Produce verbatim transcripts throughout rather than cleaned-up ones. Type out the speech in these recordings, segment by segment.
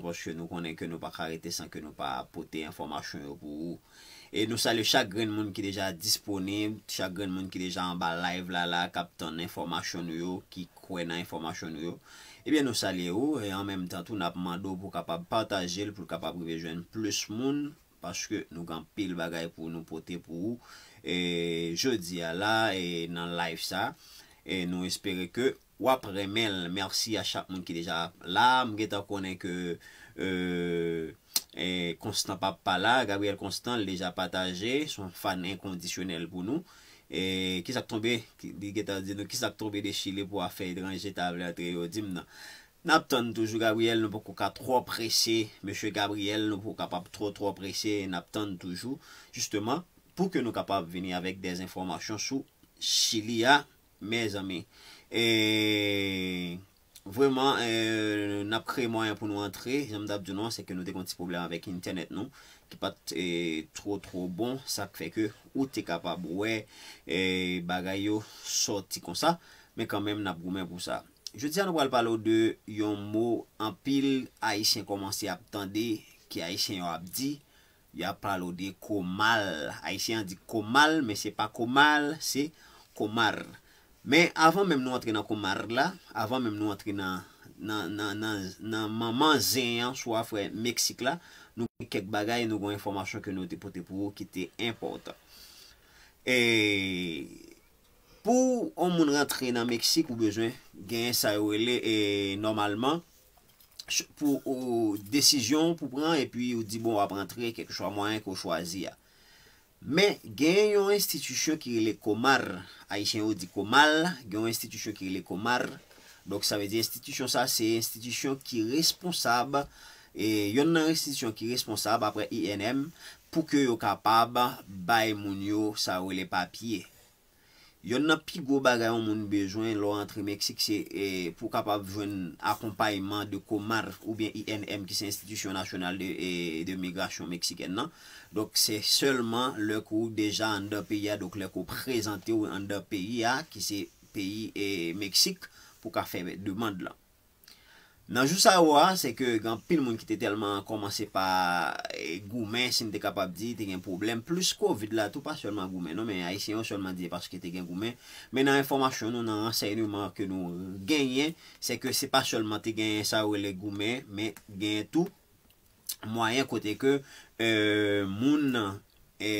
paske nou konnen ke nou pa ka rete san ke nou pa pote enfòmasyon yo pou ou. E nou salye chak grenn moun ki deja disponib, chak grenn moun ki deja anba live la, la, k ap tann enfòmasyon nou yo, ki kwè nan enfòmasyon nou yo. Ebyen, nou salye ou, e an menm tan tou, n ap mande w pou w kapab pataje l, pou l kapab rive jwenn plis moun, paske nou gen anpil bagay pou nou pote pou ou, e jodi a la, e nan live sa, e nou espere ke w ap renmen l. Mèsi a chak moun ki deja la. M gentan konnen ke, e, e, Constant p ap pa la. Gabriel Constant, l deja pataje. Se yon fan enkondisyonèl pou nou. E, kisa k tonbe? Ki, li gentan di nou, kisa k tonbe de Chili pou afè etranje ta vle antre yo? Di m non. N ap tann toujou Gabriel, nou poko ka twò prese. Mesye Gabriel, nou poko kapab twò, twò prese. N ap tann toujou, jisteman, pou ke nou kapab vini avèk dè enfòmasyon sou Chili a, mezanmi. E, vrèman, e, n ap kreye mwayen pou nou antre. Jan m t ap di nou an, se ke nou te gen yon ti pwoblèm avèk entènèt nou, ki pa t, e, twò, twò bon. Sa k fè ke ou te kapab wè, e, bagay yo sòti konsa. Men kanmenm, n ap goumen pou sa. Jodi a, nou pral pale w de yon mo anpil Ayisyen kòmanse ap tande, ke Ayisyen yo ap di, y ap pale w de komal. Ayisyen an di komal, men se pa komal, se komar. Men avan menm nou antre nan komar la, avan menm nou antre nan, nan, nan, nan, nan manman zen an, swa frè Meksik la, nou gen kèk bagay, nou gen enfòmasyon ke nou te pote pou ou ki te enpòtan. E pou yon moun rantre nan Meksik, ou bezwen genyen sa yo rele, e, nòmalman, ch-, pou, ou, desizyon pou pran, epi ou di, bon, w ap rantre, kèlkeswa mwayen ke w chwazi a. Men, gen yon enstitisyon ki rele komar, Ayisyen yo di komal, gen yon enstitisyon ki rele komar. Donk, sa vle di enstitisyon sa, se enstitisyon ki responsab, e, yonn nan enstitisyon ki responsab apre I N M, pou ke yo kapab bay moun yo sa yo rele papye. Yonn nan pi gwo bagay yon moun bezwen lè w antre Meksik, se, e, pou w kapab jwenn akonpayman de komar oubyen I N M, ki se Institution Nacional de, e, de Migration Mexicaine nan. Donk, se sèlman lè ke w deja anndan peyi a, donk lè ke w prezante w anndan peyi a, ki se peyi, e, Meksik, pou w ka fè demann lan. Nan jou sa yo a, se ke gen anpil moun ki te tèlman kòmanse pa, e, goumen, si n te kapab di, te gen pwoblèm. Plis kovid la tou, pa sèlman goumen, non, men Ayisyen yo sèlman di e paske te gen goumen. Men nan enfòmasyon nou, nan ransèyman ke nou genyen, se ke se pa sèlman te genyen sa yo rele goumen, men genyen tou mwayen kote ke, e, moun, e,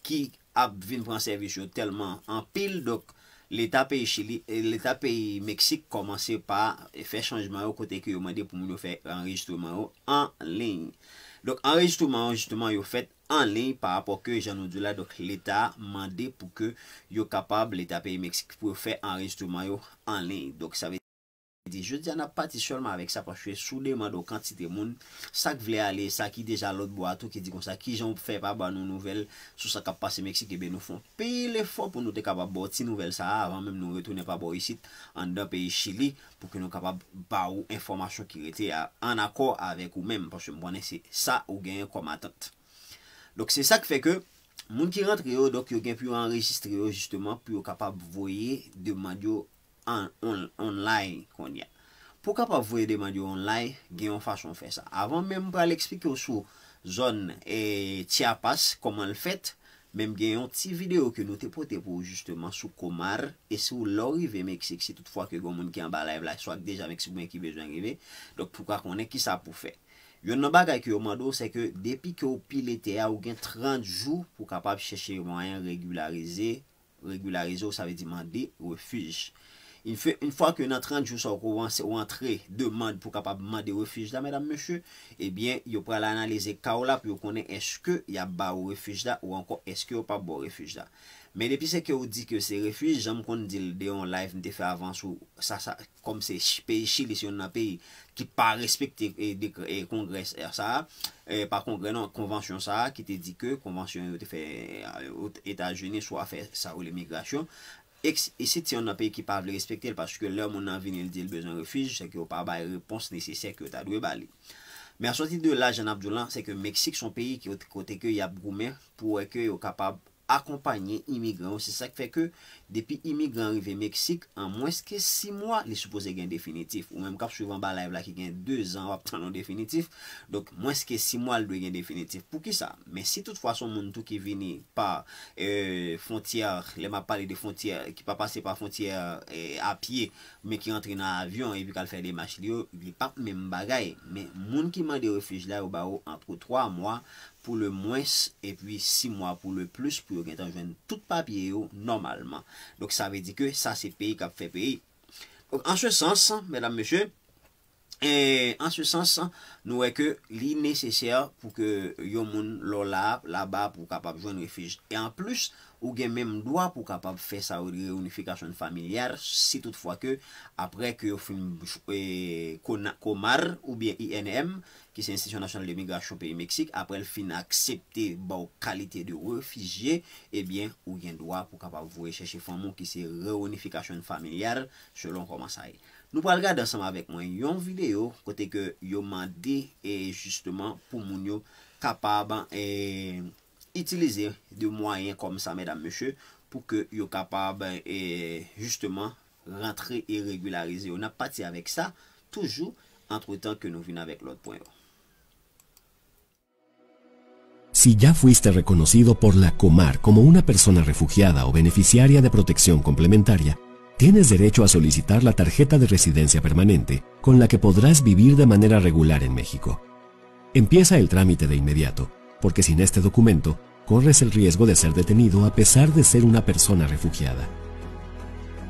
ki ap vin pran sèvis yo tèlman anpil, donk Leta peyi Chili, e, Leta peyi Meksik kòmanse pa, e, fè chanjman yo kote ke yo mande pou moun yo fè anrejistreman yo an liy. Donk, anrejistreman yo, jisteman, yo fèt an liy pa rapò ke, jan nou di la, donk, Leta mande pou ke yo kapab, Leta peyi Meksik, pou yo fè anrejistreman yo an liy. Donk, sa vle di, jodi a, n ap pati sèlman avèk sa, paske si w demande yon kantite moun, sa k vle ale, sa ki deja lòt bò a tou, ki di konsa, kijan w fè pa ban nou nouvèl sou sa k ap pase Meksik, ebyen, nou fè yon pil efò pou nou te kapab ba w ti nouvèl sa a, avan menm nou retounen pa bò isit, anndan peyi Chili, pou ke nou kapab ba ou enfòmasyon ki rete a, an akò avèk ou menm, paske m konnen se sa ou genyen kòm atant. Donk, se sa k fè ke moun ki rantre yo, donk, yo gen pou yo anrejistre yo, jisteman, pou yo kapab voye demann yo an, on, online kounye a. Pou w kapab voye demann yo online, gen yon fason w fè sa. Avan menm m pral eksplike w sou zòn, e, Chiapas, kòman l fèt, men m gen yon ti videyo ke nou te pote pou ou jisteman sou Komar, e si w lè w rive Meksik, si toutfwa ke gen moun ki anba live la, swa k deja Meksik oubyen ki bezwen rive, donk pou w ka konnen kisa pou w fè. Yonn nan bagay ke yo mande w, se ke depi ke w pile tè a, ou gen trant jou pou w kapab chèche mwayen regilarize, regilarize w, sa vle di mande refij. Yon fwa, yon fwa ke nan trant jou sa w kòmanse, ou antre demann pou w kapab mande refij la, medam, mesye, ebyen, yo pral analize ka w la pou yo konnen èske y ap ba ou refij la ou ankò èske yo p ap ba w refij la. Men depi se ke w di ke se refij, jan m konn di l de yon live m te fè avan sou sa, sa, kòm se Ch-, peyi Chili, se youn nan peyi ki pa respekte, e, dekrè, e, kongrè sa a, e, pa kongrè non, konvansyon sa a, ki te di ke konvansyon yo te fè, e, Etazini sou afè sa yo rele migrasyon. Eks-, e se te youn nan peyi ki pa vle respekte l, paske lè moun nan vini, l di l bezwen refij, se ke yo pa bay repons nesesè ke yo ta dwe ba li. Men asòti de la, jan n ap di w lan, se ke Meksik se yon peyi ki, kote ke y ap goumen pou wè ke yo kapab akonpanye imigran yo. Se sa k fè ke depi imigran rive Meksik, an mwens ke sis mwa, li sipoze gen definitif. Ou menm k ap swiv anba live la ki gen de zan, w ap tann yon definitif. Donk, mwens ke sis mwa, l dwe gen definitif. Poukisa? Men si toutfwa se yon moun tou ki vini pa, eh, fwontyè, lè m ap pale de fwontyè, ki pa pase pa fwontyè, eh, a pye, men ki rantre nan avyon epi k al fè demach li yo, li p ap menm bagay. Men moun ki mande refij la, yo ba yo ant twa mwa pou le mwens epi sis mwa pou le plis pou yo gentan jwenn tout papye yo nòmalman. Donk, sa vle di ke sa se peyi k ap fè peyi. Donk, an se sans, medam, mesye, e, an se sans, nou wè ke li nesesè pou ke yon moun lè w la, laba pou w kapab jwenn refij. E anplis, ou gen menm dwa pou w kapab fè sa yo rele reunification familiale, si toutfwa ke apre ke yo fin, e, kona-, komar oubyen I N M, ki se Institution Nationale de Migration peyi Meksik, apre l fin aksepte ba w kalite de refijye, ebyen, ou gen dwa pou w kapab voye chèche fanmi w, ki se reunification familiale, selon kòman sa ye. Nou pral gade ansanm avèk mwen yon videyo kote ke yo mande, e, jisteman, pou moun yo kapab, e, itilize de mwayen kòm sa, medam, mesye, pou ke yo kapab, e, jisteman, rantre e regilarize yo. N ap pati avèk sa, toujou, antretan ke nou vin avèk lòt pwen yo. Si ya fuiste reconocido por la Comar como una persona refugiada o beneficiaria de protección complementaria, tienes derecho a solicitar la tarjeta de residencia permanente con la que podrás vivir de manera regular en México. Empieza el trámite de inmediato, porque sin este documento corres el riesgo de ser detenido a pesar de ser una persona refugiada.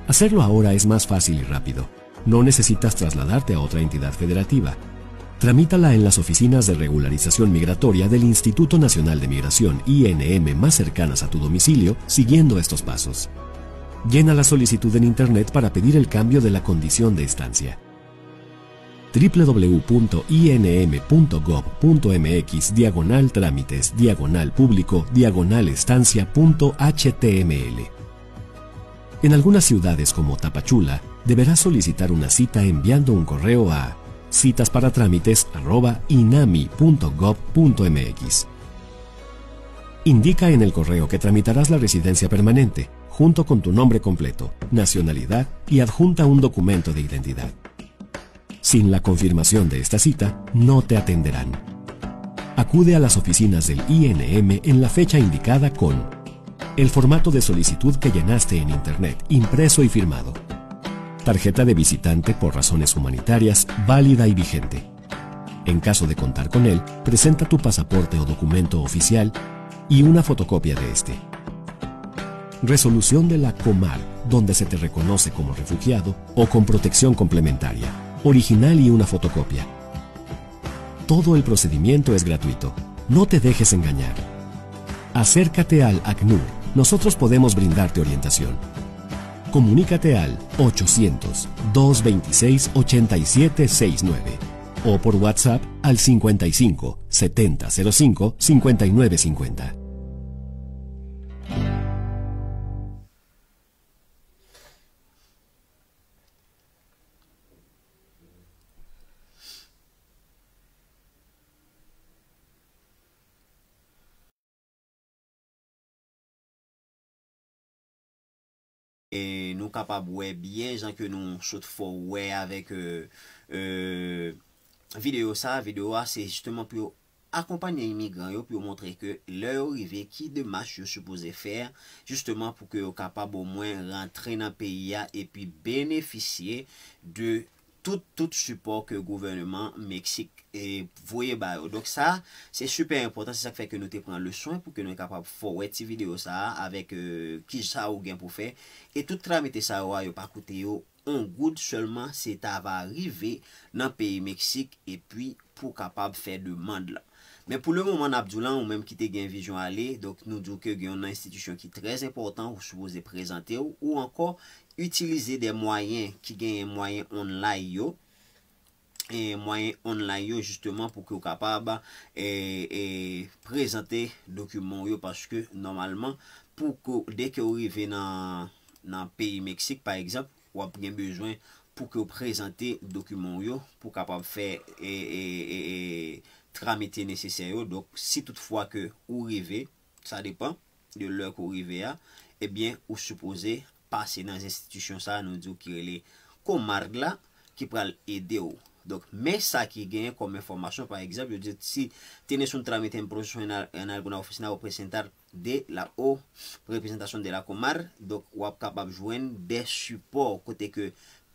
Hacerlo ahora es más fácil y rápido. No necesitas trasladarte a otra entidad federativa. Tramítala en las oficinas de regularización migratoria del Instituto Nacional de Migración, I N M, más cercanas a tu domicilio, siguiendo estos pasos. Llena la solicitud en Internet para pedir el cambio de la condición de estancia. W W W punto I N M punto gov punto M X diagonal trámites diagonal público diagonal estancia punto H T M L. En algunas ciudades como Tapachula, deberás solicitar una cita enviando un correo a citas para trámites arroba inami punto gov punto M X. Indica en el correo que tramitarás la residencia permanente, junto con tu nombre completo, nacionalidad y adjunta un documento de identidad. Sin la confirmación de esta cita, no te atenderán. Acude a las oficinas del I N M en la fecha indicada con el formato de solicitud que llenaste en Internet, impreso y firmado. Tarjeta de visitante por razones humanitarias, válida y vigente. En caso de contar con él, presenta tu pasaporte o documento oficial y una fotocopia de este. Resolución de la Comar, donde se te reconoce como refugiado o con protección complementaria, original y una fotocopia. Todo el procedimiento es gratuito. No te dejes engañar. Acércate al ACNUR. Nosotros podemos brindarte orientación. Comunícate al ochocientos, dos veintiséis, ochenta y siete sesenta y nueve o por WhatsApp al cincuenta y cinco, setenta cero cinco, cincuenta y nueve cincuenta. E nou kapab wè byen jan ke nou sot fè w wè avèk, e, e, videyo sa. Videyo a, se jisteman pou yo akonpanye imigran yo, pou yo montre ke lè yo rive, ki demach yo sipoze fè, jisteman pou ke yo kapab omwen rantre nan peyi a epi benefisye de tout, tout sipò ke gouvènman Meksik, e, voye ba yo. Donk sa, se sipè enpòtan, se sa k fè ke nou te pran le swen pou ke nou kapab fè w wè ti videyo sa a avèk, e, kisa ou gen pou fè. E tout tramite sa yo a, yo pa koute yo on goud sèlman, se ta va rive nan peyi Meksik epi pou kapab fè demann lan. Men pou le moman, n ap di w lan, ou menm ki te gen vizyon ale, donk nou di w ke gen yon enstitisyon ki trè enpòtan, ou sipoze prezante w, ou ankò itilize de mwayen ki genyen mwayen online yo, e mwayen online yo, jisteman, pou ke w kapab, e, e, prezante dokiman w yo, paske nòmalman, pou ke, dè ke w rive nan, nan peyi Meksik, pa egzanp, w ap gen bezwen pou ke w prezante dokiman w yo, pou w kapab fè, e, e, e, e, tramite nesesè yo. Donk, si toutfwa ke ou rive, sa depann, de lè ke w rive a, ebyen, ou sipoze pase nan enstitisyon sa a, nou di w ki rele Comar la, ki pral ede w. Donk, men sa ki genyen kòm enfòmasyon, pa egzanp, yo di, si tienes un trámite en proceso en, al- en alguna oficina representar de la o representación de la Comar, donk, w ap kapab jwenn de sipò kote ke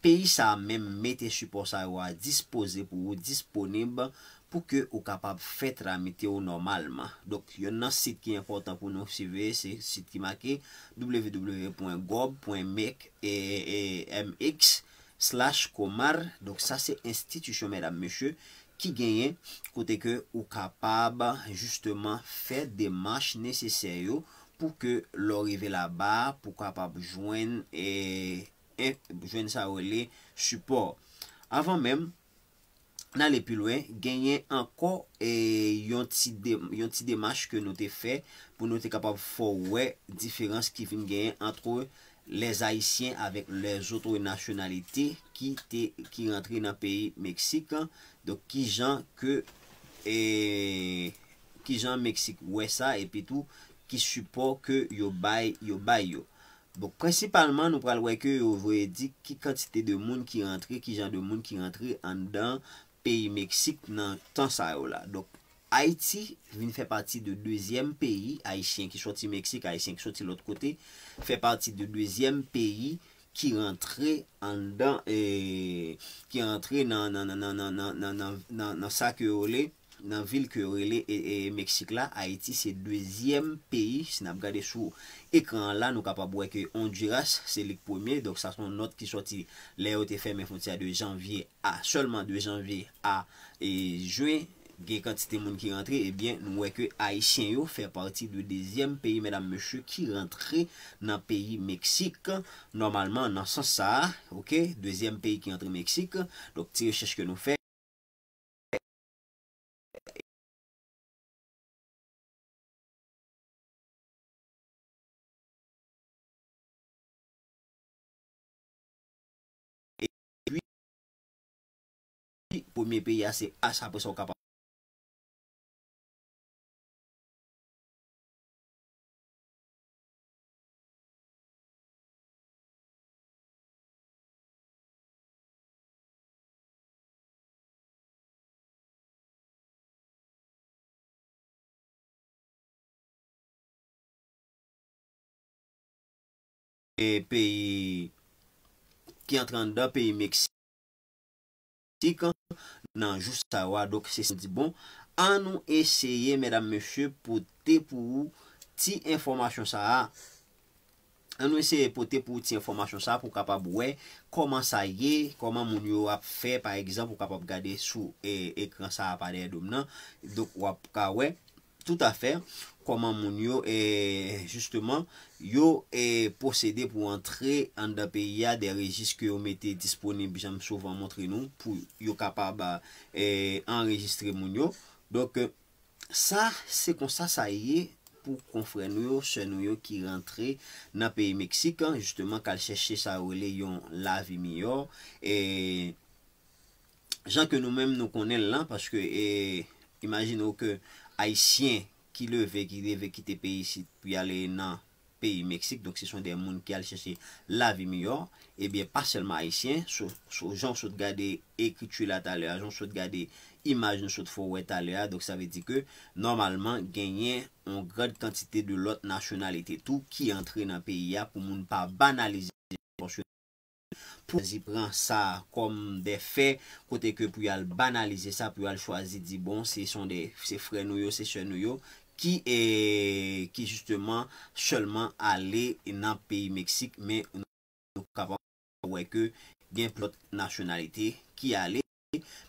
peyi sa a menm mete sipò sa yo a dispoze pou ou, disponib pou ke ou kapab fè tramite w nòmalman. Donk, yonn nan sit ki enpòtan pou nou siveye, se sit ki make w w w pwen gov pwen mec, e, e, M X slash Comar. Donk, sa se enstitisyon, medam, mesye, ki genyen kote ke ou kapab jisteman fè demach nesesè yo pou ke lè w rive laba a, pou w kapab jwenn, e, en- jwenn sa yo rele sipò. Avan menm n ale pi lwen, genyen ankò, e, yon ti de- yon ti demach ke nou te fè pou nou te kapab fè w wè diferans ki vin genyen ant les Haïtiens avec les autres nationalités ki te, ki rantre nan peyi Meksik. Donk, kijan ke, e, kijan Meksik wè sa, epi tou, ki sipò ke yo bay, yo bay yo. Donk, prensipalman, nou pral wè ke yo voye di ki kantite de moun ki rantre, ki jan de moun ki rantre anndan peyi Meksik nan tan sa yo la. Donk, Ayiti vin fè pati de dezyèm peyi, Ayisyen ki sòti Meksik, Ayisyen ki sòti lòt kote, fè pati de dezyèm peyi ki rantre anndan, e, ki rantre nan, nan, nan, nan, nan, nan, nan, nan, nan sa ke yo rele, nan vil ke yo rele, e, e, Meksik la. Ayiti se dezyèm peyi, si n ap gade sou ekran an la, nou kapab wè ke Honduras se li k premye. Donk, sa se yon nòt ki sòti lè yo te fèmen fwontyè de janvye a, sèlman de janvye a, e, jen. Gen kantite moun ki rantre, ebyen, nou wè ke Ayisyen yo fè pati de dezyèm peyi, medam, mesye, ki rantre nan peyi Meksik. Nòmalman, nan sans sa a, oke, dezyèm peyi ki rantre Meksik. Donk, ti rechèch ke nou fè, epi, premye peyi a se Ayiti, apre sa w kapab e, peyi ki antre anndan peyi Meksik nan jou sa yo a. Donk, se sa nou di, bon, ann nou eseye, medam, mesye, pote pou ou ti enfòmasyon sa a. Ann nou eseye pote pou ou ti enfòmasyon sa a pou w kapab wè kòman sa ye, kòman moun yo ap fè. Pa egzanp, ou kapab gade sou, e, ekran sa a pa dèyè do m nan. Donk, w ap ka wè toutafè kòman moun yo, e, jisteman, yo, e, pwosede pou antre anndan peyi a, de rejis ke yo mete disponib, jan m souvan montre nou, pou yo kapab, e, anrejistre moun yo. Donk, e, sa, se konsa sa ye pou konfrè nou yo, sè nou yo ki rantre nan peyi Meksik, an, jisteman, k al chèche sa yo rele yon lavi miyò. E, jan ke nou menm nou konnen l lan, paske, e, imajine w ke Ayisyen ki leve, ki leve kite peyi isit pou y ale nan peyi Meksik, donk se son de moun ki al chèche lavi miyò, ebyen, pa sèlman Ayisyen, sou, sou jan w sot gade ekriti la talè a, jan w sot gade imaj nou sot fè w wè talè a, donk sa vle di ke, nòmalman, genyen yon gran kantite de lòt nasyonalite tou ki antre nan peyi a, pou moun pa banalize, paske pou chwazi pran sa kòm de fè, kote ke pou y al banalize sa, pou y al chwazi di, bon, se son de, se frè nou yo, se sè nou yo, ki, e, ki jisteman sèlman ale nan peyi Meksik, men nou kapab wè ke gen lòt nasyonalite ki ale,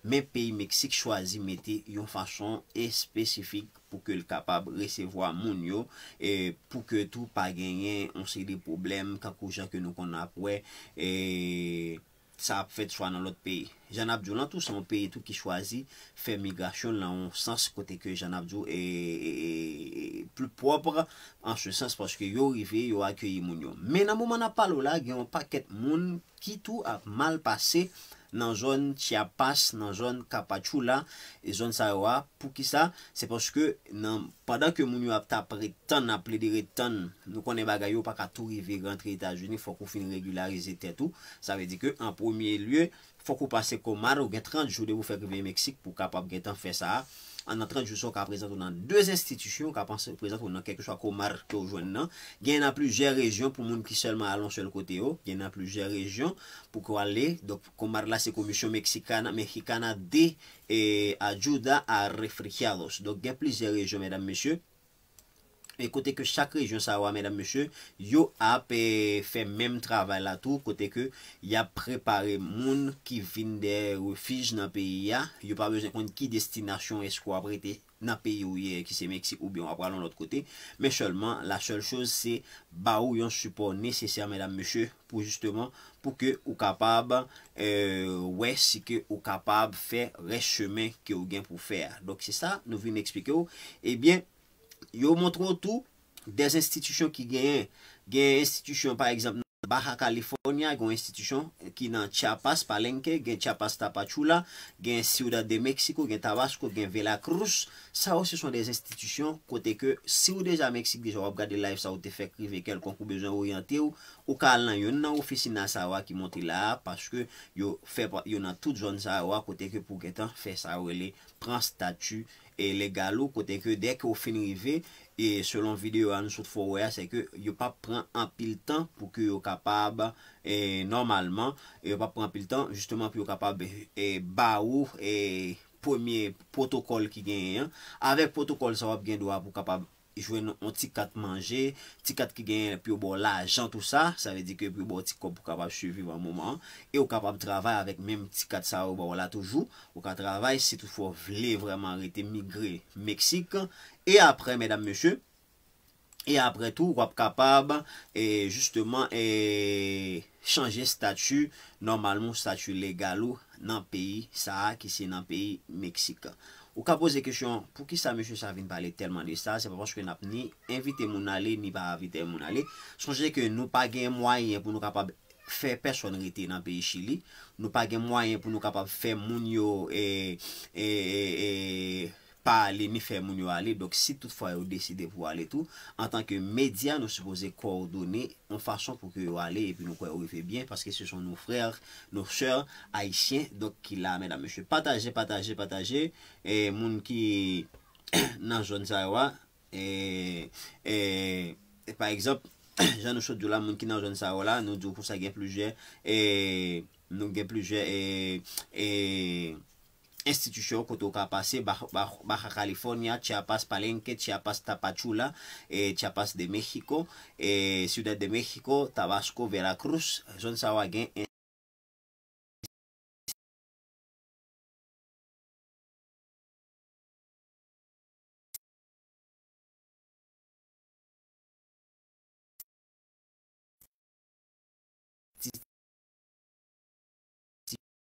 men peyi Meksik chwazi mete yon fason espesifik pou ke l kapab resevwa moun yo, e pou ke tou pa genyen yon seri de pwoblèm, kankou jan ke nou konn ap wè, e sa ap fèt swa nan lòt peyi. Jan n ap di w lan tou, se yon peyi tou ki chwazi fè migrasyon l nan yon sans kote ke, jan n ap di w, e, e, e, pli pwòp, an se sans, paske yo rive, yo akeyi moun yo. Men nan moman n ap pale w la, gen yon pakèt moun ki tou ap mal pase nan zòn Chiapas, nan zòn Tapachula, e zòn sa yo a. Poukisa? Se paske nan, pandan ke moun yo ap t ap ret tann, ap plede ret tann, nou konnen bagay yo pa ka tou rive rantre Etazini, fòk ou fin regilarize tèt ou. Sa vle di ke, an premye lye, fòk ou pase Comar, ou gen trant jou depi w fèk rive Meksik pou w kapab gentan fè sa a. An, nan trant jou sa, ou ka prezante w nan de enstitisyon, ou ka panse, prezante w nan kèlkeswa Comar ke w jwenn nan. Gen nan plizyè rejyon pou moun ki sèlman al yon sèl kote yo. Gen nan plizyè rejyon pou ke w ale. Donk, Comar la, se Comisión Mexicana, Mexicana de, eh, Ayuda a Refugiados. Donk, gen plizyè rejyon, medam, mesye. E kote ke chak rejyon sa yo a, medam, mesye, yo ap, eh, fè menm travay la tou, kote ke y ap prepare moun ki vin de refij nan peyi a. Yo pa bezwen konn ki destinasyon èske w ap rete nan peyi ou ye, ki se Meksik, oubyen w ap pral yon lòt kote. Men sèlman, la sèl choz, se ba ou yon sipò nesesè, medam, mesye, pou jisteman, pou ke ou kapab, eh, wè si ke ou kapab fè rès chemen ke ou gen pou fè a. Donk, se sa nou vin eksplike w. Ebyen, yo montre w tou de enstitisyon ki genyen. Gen enstitisyon, pa egzanp, nan Baja California, gen yon enstitisyon ki nan Chiapas, Palenque, gen Chiapas Tapachula, gen Ciudad de México, gen Tabasco, gen Veracruz. Sa yo, se son de enstitisyon kote ke si w deja Meksik, deja w ap gade live sa, ou te fèk rive kèlkonk, ou bezwen oryante w, ou ka al nan youn nan ofisin sa yo a ki monte la a, paske yo fè pa, yo nan tout zòn sa yo a, kote ke pou gentan fè sa yo rele pran stati, e, legal ou, kote ke dèke w fin rive, e selon videyo a nou sot fè w wè a, se ke yo p ap pran anpil tan pou ke yo kapab, e, nòmalman, e yo p ap pran anpil tan, jisteman, pou yo kapab, e, ba ou, e, premye pwotokòl ki genyen an. Avèk pwotokòl sa, w ap gen dwa pou kapab jwenn yon ti kat manje, ti kat ki genyen pou yo ba w lajan, tou sa. Sa vle di ke pou yo ba w ti kòb pou kapab siviv an moman an. E ou kapab travay avèk menm ti kat sa yo ba w la toujou. Ou ka travay si toutfwa w vle vrèman rete migre Meksik. E apre, medam, mesye, e apre tou, w ap kapab, e, jisteman, e, chanje stati nòmalman, stati legal ou nan peyi sa a, ki se nan peyi Meksik. Ou ka poze kesyon, poukisa mesye sa vin pale tèlman de sa? Se pa paske n ap ni envite moun ale, ni pa envite moun ale. Sonje ke nou pa gen mwayen pou nou kapab fè pèsonn rete nan peyi Chili. Nou pa gen mwayen pou nou kapab fè moun yo, e, e, e, e, pa ale, ni fè moun yo ale. Donk, si toutfwa yo deside pou ale tou, antanke medya, nou sipoze kowòdone yon fason pou ke yo ale, epi nou kwè yo rive byen, paske se son nos frères, nos sœurs haïtiens, donk, ki la, medam, mesye. Pataje, pataje, pataje. E, moun ki nan zòn sa yo a, e, e, e, pa egzanp, jan nou sot di w la, moun ki nan zòn sa yo la, nou di w konsa gen plizyè, e, nou gen plizyè, e, e, enstitisyon kote w ka pase, Ba-, Ba-, Baja California, Chiapas, Palenque, Chiapas, Tapachula, e, Chiapas de México, e, Ciudad de México, Tabasco, Veracruz, zòn sa yo a gen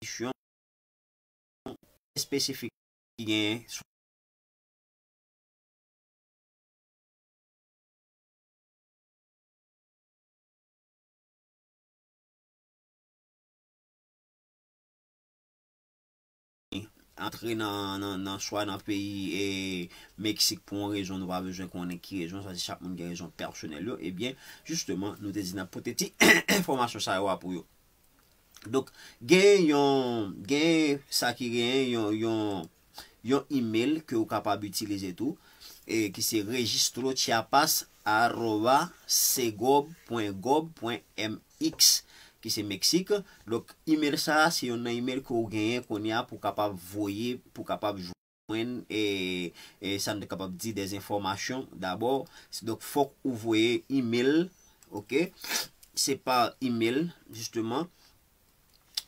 enstitisyon espesifik ki genyen sou antre nan, nan, nan swa nan peyi, e, Meksik pou yon rezon, nou pa bezwen konnen ki rezon, sa se chak moun gen rezon pèsonèl yo, ebyen, jisteman, nou te di n ap pote ti enfòmasyon sa yo a pou yo. Donk, gen yon, gen sa ki gen yon, yon, yon email ke ou kapab itilize tou, e ki se registrochiapas arroba segov pwen gov pwen M X, ki se Meksik. Donk, email sa a, se yon nan email ke ou genyen kounye a pou kapab voye, pou kapab jwenn, e, e sa n te kapab di, de enfòmasyon dabò. Donk, fòk ou voye email, oke? Se pa email, jisteman,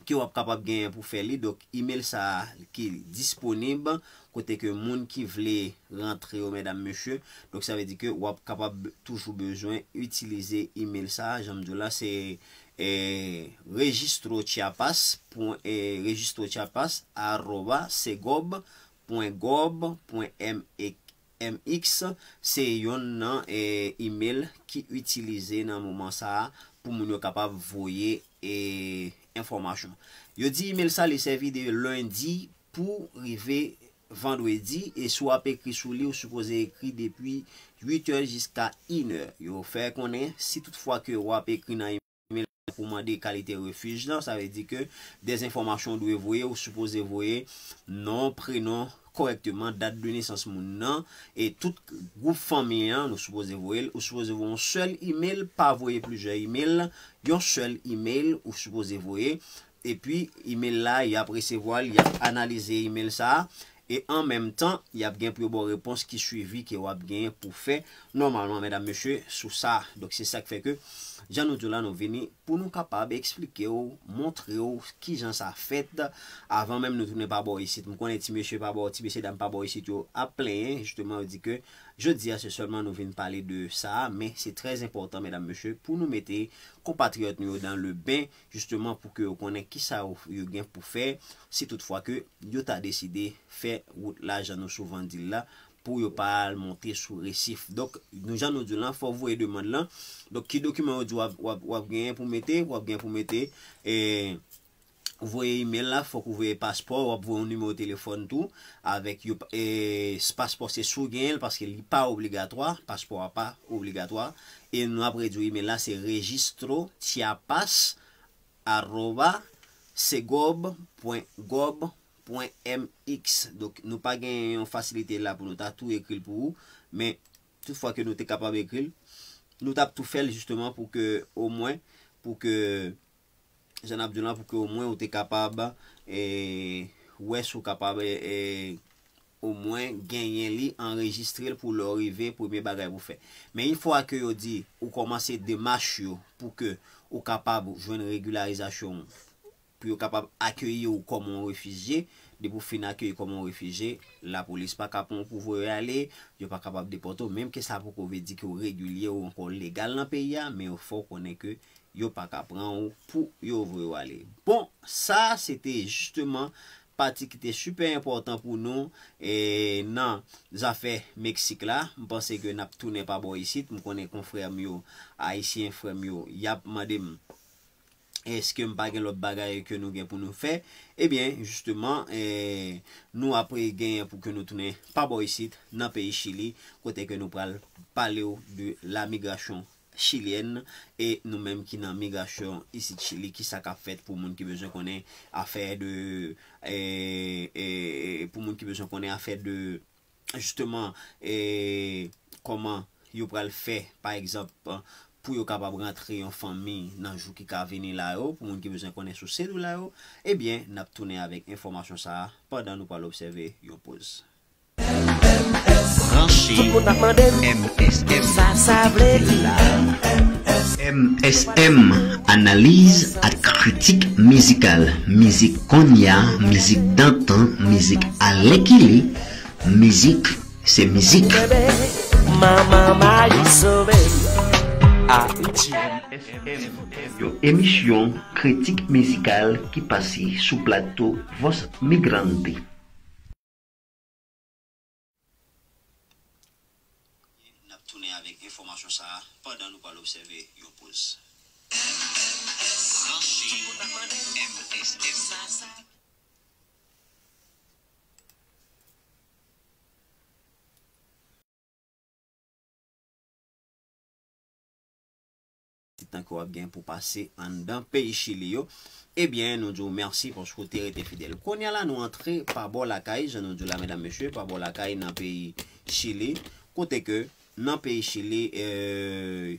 ke w ap kapab genyen pou fè li. Donk, email sa a ki disponib, kote ke moun ki vle rantre yo, medam, mesye. Donk, sa vle di ke w ap kapab toujou bezwen itilize email sa a. Jan m di w la, se, e, registrochiapas pwen, e, registrochiapas arroba segov pwen gov pwen M X. M X se yonn nan, e, email ki itilize nan moman sa a pou moun yo kapab voye, e, enfòmasyon. Yo di email sa li sèvi de lendi pou rive vandredi, e si w ap ekri sou li, ou sipoze ekri depi uit è jiska inè. Yo fè konnen, si toutfwa ke w ap ekri nan email pou mande kalite refij lan, sa vle di ke de enfòmasyon w dwe voye, ou sipoze voye non, prenon kòrèkteman, dat de nesans moun nan, e tout gwoup fanmi an, nou sipoze voye l, ou sipoze voye yon sèl email, pa voye plizyè email, yon sèl email ou sipoze voye, epi email la, y ap resevwa l, y ap analize email sa a, e an menm tan, y ap gen pou yo ba w repons ki swivi ke w ap genyen pou fè nòmalman, medam, mesye, sou sa. Donk, se sa k fè ke, jan nou di w la, nou vini pou nou kapab eksplike w, montre w kijan sa fèt, avan menm nou tounen pa bò isit. M konnen ti mesye pa bò, ti mesye dam pa bò isit, yo ap plenyen, jisteman, yo di ke jodi a, se sèlman nou vin pale de sa, men se trè enpòtan, medam, mesye, pou nou mete konpatriyòt nou yo dans le bain, jisteman, pou ke yo konnen kisa yo, yo gen pou fè, si toutfwa ke yo ta deside fè wout la, jan nou souvan di l la, pou yo pa al monte sou resif. Donk, nou, jan nou di l lan, fò w voye demann lan. Donk, ki dokiman yo di w ap, w ap, w ap genyen pou mete? W ap genyen pou mete, e, voye email la, fòk ou voye paspò, w ap voye yon nimewo telefòn tou, avèk yo, e, paspò se si w genyen l, paske li pa obligatwa, paspò a pa obligatwa, e nou ap redwi email la, se registro chiapas arroba segov pwen gov pwen M X. Donk, nou pa gen yon fasilite la pou nou ta tou ekri l pou ou, men toutfwa ke nou te kapab ekri l, nou t ap tou fè l jisteman pou ke, omwen, pou ke, jan n ap di w lan, pou ke omwen ou te kapab, e, wè si w kapab, e, e, omwen genyen li, anrejistre l pou lè w rive, premye bagay pou fè. Men yon fwa ke yo di ou kòmanse demach yo pou ke ou kapab jwenn regilarizasyon w, pou yo kapab akeyi w kòm yon refijye, depi w fin akeyi kòm yon refijye, lapolis pa ka pran w pou voye w ale, yo pa kapab depòte w, menm ke sa poko vle di ke w regilye ou ankò legal nan peyi a, men yo fè w konnen ke yo pa ka pran w pou yo voye w ale. Bon, sa se te jisteman pati ki te sipè enpòtan pou nou, e, nan zafè Meksik la. M panse ke n ap tounen pa bò isit. M konnen konfrè m yo, ayisyen frè m yo, y ap mande m, èske m pa gen lòt bagay ke nou gen pou nou fè? Ebyen, jisteman, e, nou ap genyen pou ke nou tounen pa bò isit, nan peyi Chili, kote ke nou pral pale w de la migration chilienne, e nou menm ki nan migrasyon isit Chili, kisa k ap fèt pou moun ki bezwen konnen afè de, e, e, e, pou moun ki bezwen konnen afè de, jisteman, e, kòman yo pral fè, pa egzanp, pou yo kapab rantre yon fanmi nan jou ki ka vini la yo, pou moun ki bezwen konnen sou sèdou la yo, ebyen, n ap tounen avèk enfòmasyon sa a pandan nou pral obsève yon poz. Branche M S M. Sa sa vle di? M S M, analiz ak kritik mizikal. Mizik kounye a, mizik dantan, mizik alèkile, mizik se mizik. Manman Mayi sove. Yon emisyon kritik mizikal ki pase sou plato Voz Migrante. N ap tounen avèk enfòmasyon sa a pandan nou pral obsève yon poz. Branche M S M. Ti tan ke w ap gen pou pase anndan peyi Chili yo. Ebyen, nou di w mèsi paske w te rete fidèl. Kounye a la, nou antre pa bò lakay, jan nou di w la, medam, mesye, pa bò lakay nan peyi Chili, kote ke nan peyi Chili, euh,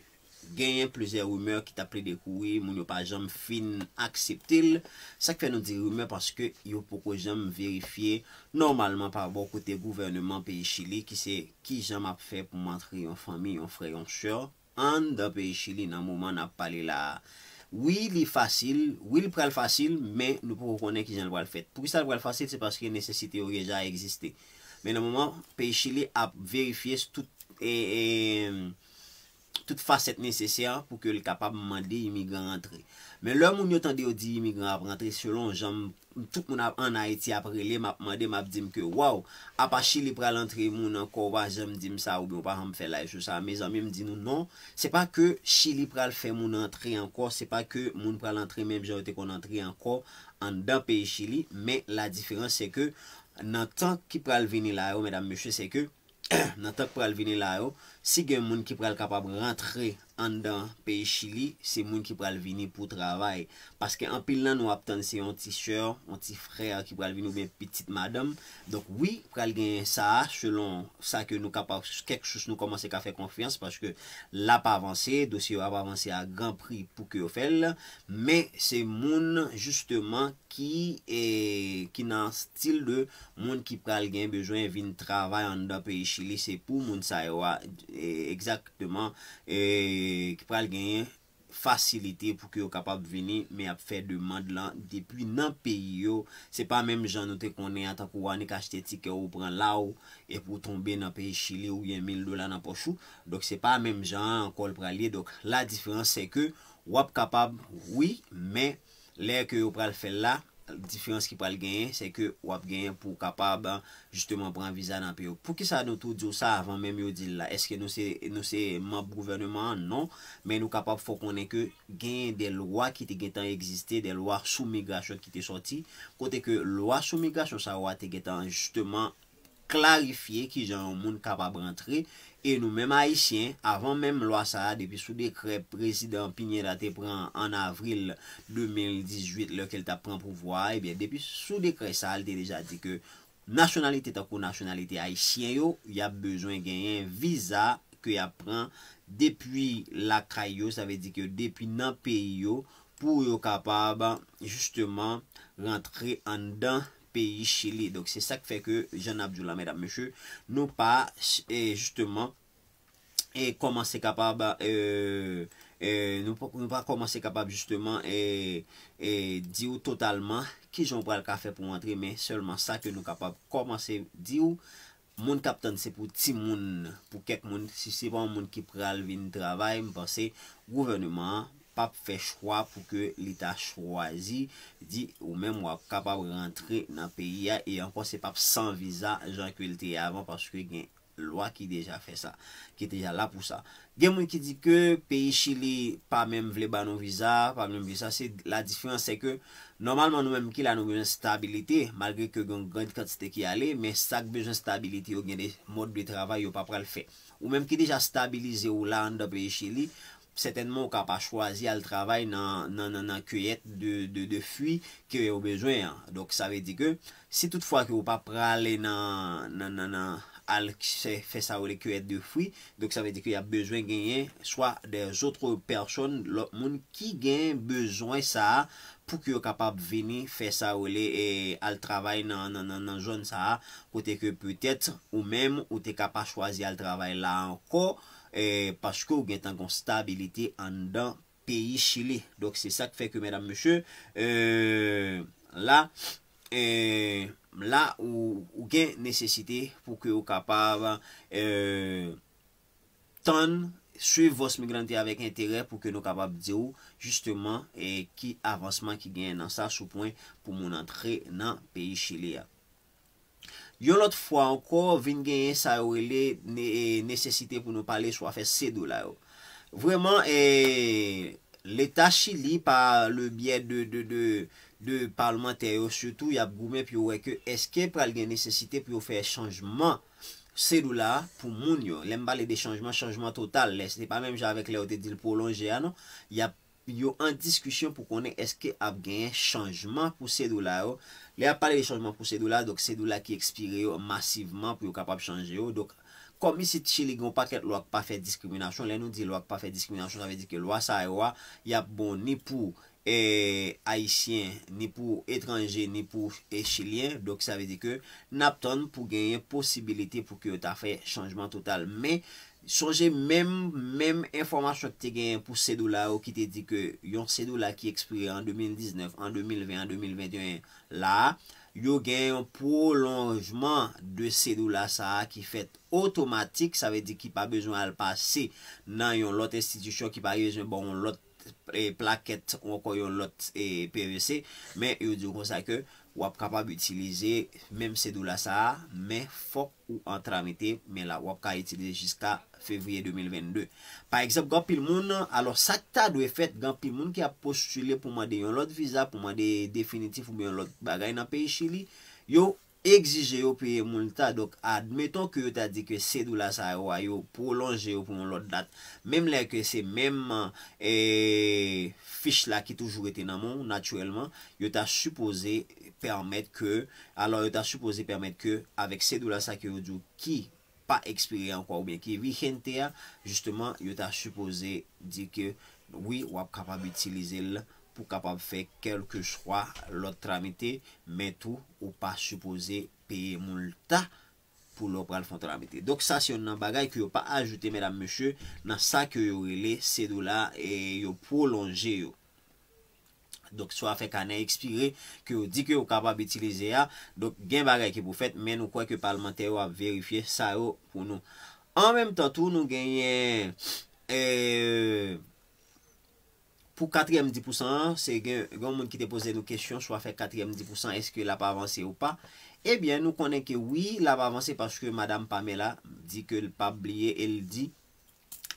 genyen plizyè rimè ki t ap plede kouri, moun yo pa janm fin aksepte l. Sa k fè nou di rimè, paske yo poko janm verifye nòmalman pa bò kote gouvèneman peyi Chili, ki se kijan m ap fè pou m antre yon fanmi, yon frè, yon sè, anndan peyi Chili nan moman n ap pale la a. Wi, li fasil, wi, li pral fasil, men nou poko konnen kijan l pral fèt. Poukisa l pral fasil? Se paske nesesite yo deja egziste. Men nan moman, peyi Chili ap verifye tout, e, e, tout fasèt nesesè pou ke l kapab mande imigran rantre. Men lè moun yo tande yo di imigran ap rantre, selon jan m, tout moun ap, ann Ayiti ap rele m, ap mande m, ap di m ke, waw, apa Chili pral antre moun ankò, ou pa janm di m sa, oubyen ou pa janm fè live sou sa. Mezanmi, m di nou non, se pa ke Chili pral fè moun antre ankò, se pa ke moun pral antre menm jan yo te konn antre ankò anndan peyi Chili, men la diferans se ke nan tan ki pral vini la yo, medam, mesye, se ke nan tan k pral vini la yo, si gen moun ki pral kapab rantre anndan peyi Chili, se moun ki pral vini pou travay. Paske anpil nan nou ap tann se yon ti sè, yon ti frè ki pral vini oubyen pitit madanm. Donk, wi, pral genyen sa a, selon sa ke nou kapab, kèk sous nou kòmanse ka fè konfyans, paske l ap avanse, dosye yo ap avanse a gran pri pou ke yo fè l. Men, se moun, jisteman, ki, e, ki nan stil de moun ki pral gen bezwen vin travay anndan peyi Chili. Se pou moun sa yo a, e, egzakteman, e, ki pral genyen fasilite pou ke yo kapab vini, men y ap fè demann lan depi nan peyi yo. Se pa menm jan nou te konnen an, tankou w annik achte tikè, ou pran la w, epi w tonbe nan peyi Chili, ou gen mil dola nan pòch ou. Donk, se pa menm jan an ankò l pral ye. Donk, la diferans, se ke w ap kapab, wi, men lè ke yo pral fè l la, diferans ki pral genyen, se ke w ap genyen pou w kapab, jisteman, pran viza nan peyi w. Poukisa nou tou di w sa avan menm yo di l la? Èske nou se, nou se manm gouvèneman an? Non. Men nou kapab fè w konnen ke genyen de lwa ki te gentan egziste, de lwa sou migrasyon ki te sòti, kote ke lwa sou migrasyon sa yo a te gentan, jisteman, klarifye kijan yon moun kapab rantre. E nou menm Ayisyen, avan menm lwa sa a, depi sou dekrè prezidan Piñera te pran an avril de mil dizuit, lè ke l t ap pran pouvwa a, ebyen, depi sou dekrè sa a, l te deja di ke nasyonalite tankou nasyonalite ayisyen yo, y ap bezwen genyen viza ke y ap pran depi lakay yo, sa vle di ke depi nan peyi yo, pou yo kapab, jisteman, rantre anndan peyi Chili. Donk, se sa k fè ke, jan n ap di w la, medam, mesye, nou pa, e, jisteman, e, kòmanse kapab, e, e, nou pa, nou pa kòmanse kapab, jisteman, e, e, di w totalman kijan w pral ka fè pou w antre, men sèlman sa ke nou kapab kòmanse di w, moun k ap tann se pou timoun, pou kèk moun, si se pa yon moun ki pral vin travay, m panse gouvèneman an p ap fè chwa pou ke li ta chwazi di ou menm w ap kapab rantre nan peyi a, e ankò se p ap san viza jan ke l te ye avan, paske gen lwa ki deja fè sa, ki deja la pou sa. Gen moun ki di ke peyi Chili pa menm vle ba nou viza, pa menm vle sa, se la diferans, se ke nòmalman nou menm ki la nou bezwen stabilite, malgre ke gen yon gran kantite ki ale, men sa k bezwen stabilite yo gen de mòd de travay yo pa pral fè. Ou menm ki deja stabilize w la anndan peyi Chili, sètènman ou ka pa chwazi al travay nan, nan, nan, nan kiyèt de, de, de fwi ke yo bezwen an. Donk, sa vle di ke si toutfwa ke ou pa prale nan, nan, nan, nan al fè, fè sa yo rele kiyèt de fwi, donk sa vle di ke y ap bezwen genyen swa de zòt pèsòn, lòt moun ki gen bezwen sa a pou ke yo kapab vini fè sa yo rele, e, al travay nan, nan, nan, nan zòn sa a, kote ke petèt ou menm ou te ka pa chwazi al travay la ankò, e, paske ou gentan gon stabilite anndan peyi Chili. Donk, se sa k fè ke, medam, mesye, e, la, e, la, ou, ou gen nesesite pou ke ou kapab, e, tann, swiv Voz Migrante avèk enterè pou ke nou kapab di w, jisteman, e, ki avansman ki genyen nan sa sou pwen pou moun antre nan peyi Chili a. Yon lòt fwa ankò, vin genyen sa yo rele ne-, e, nesesite pou nou pale sou afè sedola yo. Vrèman, e, Leta Chili, pa le byè de, de, de, de palmantè yo, sitou, y ap goumen pou yo wè ke èske pral gen nesesite pou yo fè chanjman sedola pou moun yo. Lè m pale de chanjman, chanjman total. Lè, se pa menm jan avèk lè yo te di l pwolonje a, non. Y ap, yo an diskisyon pou konnen èske ap genyen chanjman pou sedola yo. Lè y ap pale de chanjman pou sedola, donk sedola ki ekspire yo masivman pou yo kapab chanje yo. Donk, kòm isit Chili gen yon pakèt lwa k pa fè diskriminasyon, lè nou di lwa k pa fè diskriminasyon, sa vle di ke lwa sa yo a, y ap bon ni pou, e, Ayisyen, ni pou etranje, ni pou, e, Chilyen. Donk, sa vle di ke n ap tann pou genyen posibilite pou ke yo ta fè chanjman total. Men, sonje menm, menm enfòmasyon ki te genyen pou sedola yo ki te di ke yon sedola ki ekspire an de mil diznèf, an de mil ven, an de mil venteyen la, yo gen yon pwolonjman de sedola sa a ki fèt otomatik, sa vle di ki pa bezwen al pase nan yon lòt enstitisyon, ki pa bezwen ba yon lòt eh, plakèt ou ankò yon lòt eh, P V C, men yo di w konsa ke w ap kapab itilize menm sedola sa a, men fòk ou an tramite, men la w ap ka itilize jiska fevriye de mil vennde. Pa egzanp, gen anpil moun, alò sa k ta dwe fèt, gen anpil moun ki ap postile pou mande yon lòt viza, pou mande definitif oubyen yon lòt bagay nan peyi Chili, yo egzije yo peye multa. Donk, admeton ke yo ta di ke sedola sa yo a, yo pwolonje yo pou yon lòt dat, menm lè ke se menm eh, fich la ki toujou rete nan men w, natirèlman, yo ta sipoze pèmèt ke, alò, yo ta sipoze pèmèt ke, avèk sedola sa ke yo di w ki pa ekspire ankò oubyen ki vigente a, jisteman, yo ta sipoze di ke wi, w ap kapab itilize l pou kapab fè kèlkeswa lòt tramite, men tou ou pa sipoze peye multa pou lè w pral fè yon tramite. Donk, sa se youn nan bagay ke yo pa ajoute, medam, mesye, nan sa ke yo rele sedola e yo pwolonje yo. Donk, swa fè kanè ekspire, ke yo di ke yo kapab itilize a. Donk, gen bagay ki pou fèt, men nou kwè ke palmantè yo ap verifye sa yo pou nou. An menm tan tou, nou genyen, eh, pou katriyèm dis pousan an, se gen, gen yon moun ki te poze nou kesyon sou afè katriyèm dis pousan, èske l ap avanse ou pa? Ebyen, nou konnen ke wi, l ap avanse paske Madam Pamela di ke l p ap bliye e l di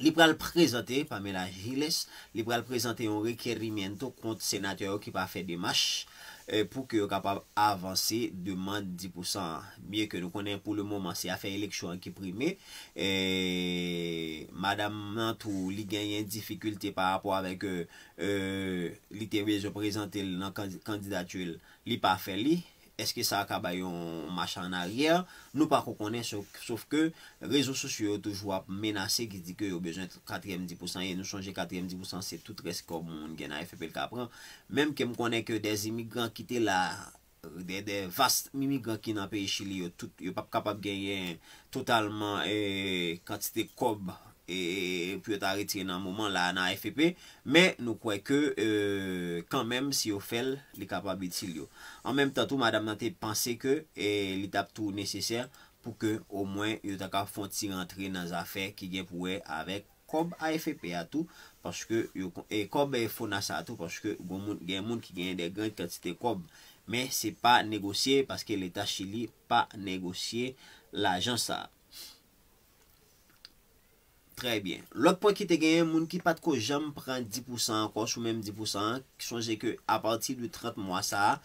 li pral prezante, Pamela Giles, li pral prezante yon requerimiento kont senatè yo ki pa fè demach, eh, pou ke yo kapab avanse demann dis pousan an. Byen ke nou konnen pou le moman se afè eleksyon an ki prime, eh, madanm nan tou li genyen difikilte pa rapò avèk, eh, eh, li te bezwen prezante l nan kandi-, kandidati l, li pa fè li. Èske sa ka bay yon mach an aryè? Nou pa ko konnen, sof, sof ke rezo sosyo yo toujou ap menase ki di ke yo bezwen katriyèm dis pousan, e nou sonje katriyèm dis pousan se tout rès kòb moun gen nan F P L ka pran. Menm ke m konnen ke dè imigran ki te la, dè, dè vas imigran ki nan peyi Chili yo, tout, yo p ap kapab genyen totalman, eh, kantite kòb, eh, pou yo ta retire nan moman la nan F P P, men nou kwè ke, eh, kanmenm, si yo fè l, li kapab itil yo. An menm tan tou, madanm nan te panse ke, eh, li t ap tou nesesè pou ke omwen yo ta ka fè yon ti rantre nan zafè ki gen pou wè avèk kòb A F P a tou, paske yo kon-, e kòb, e FONASA tou, paske gon moun, gen moun ki genyen de gran kantite kòb, men se pa negosye, paske Leta Chili pa negosye lajan sa. Trè byen. Lòt pwen ki te genyen, moun ki pa t ko janm pran dis pousan ankò sou menm dis pousan an, sonje ke apati de trant mwa sa a,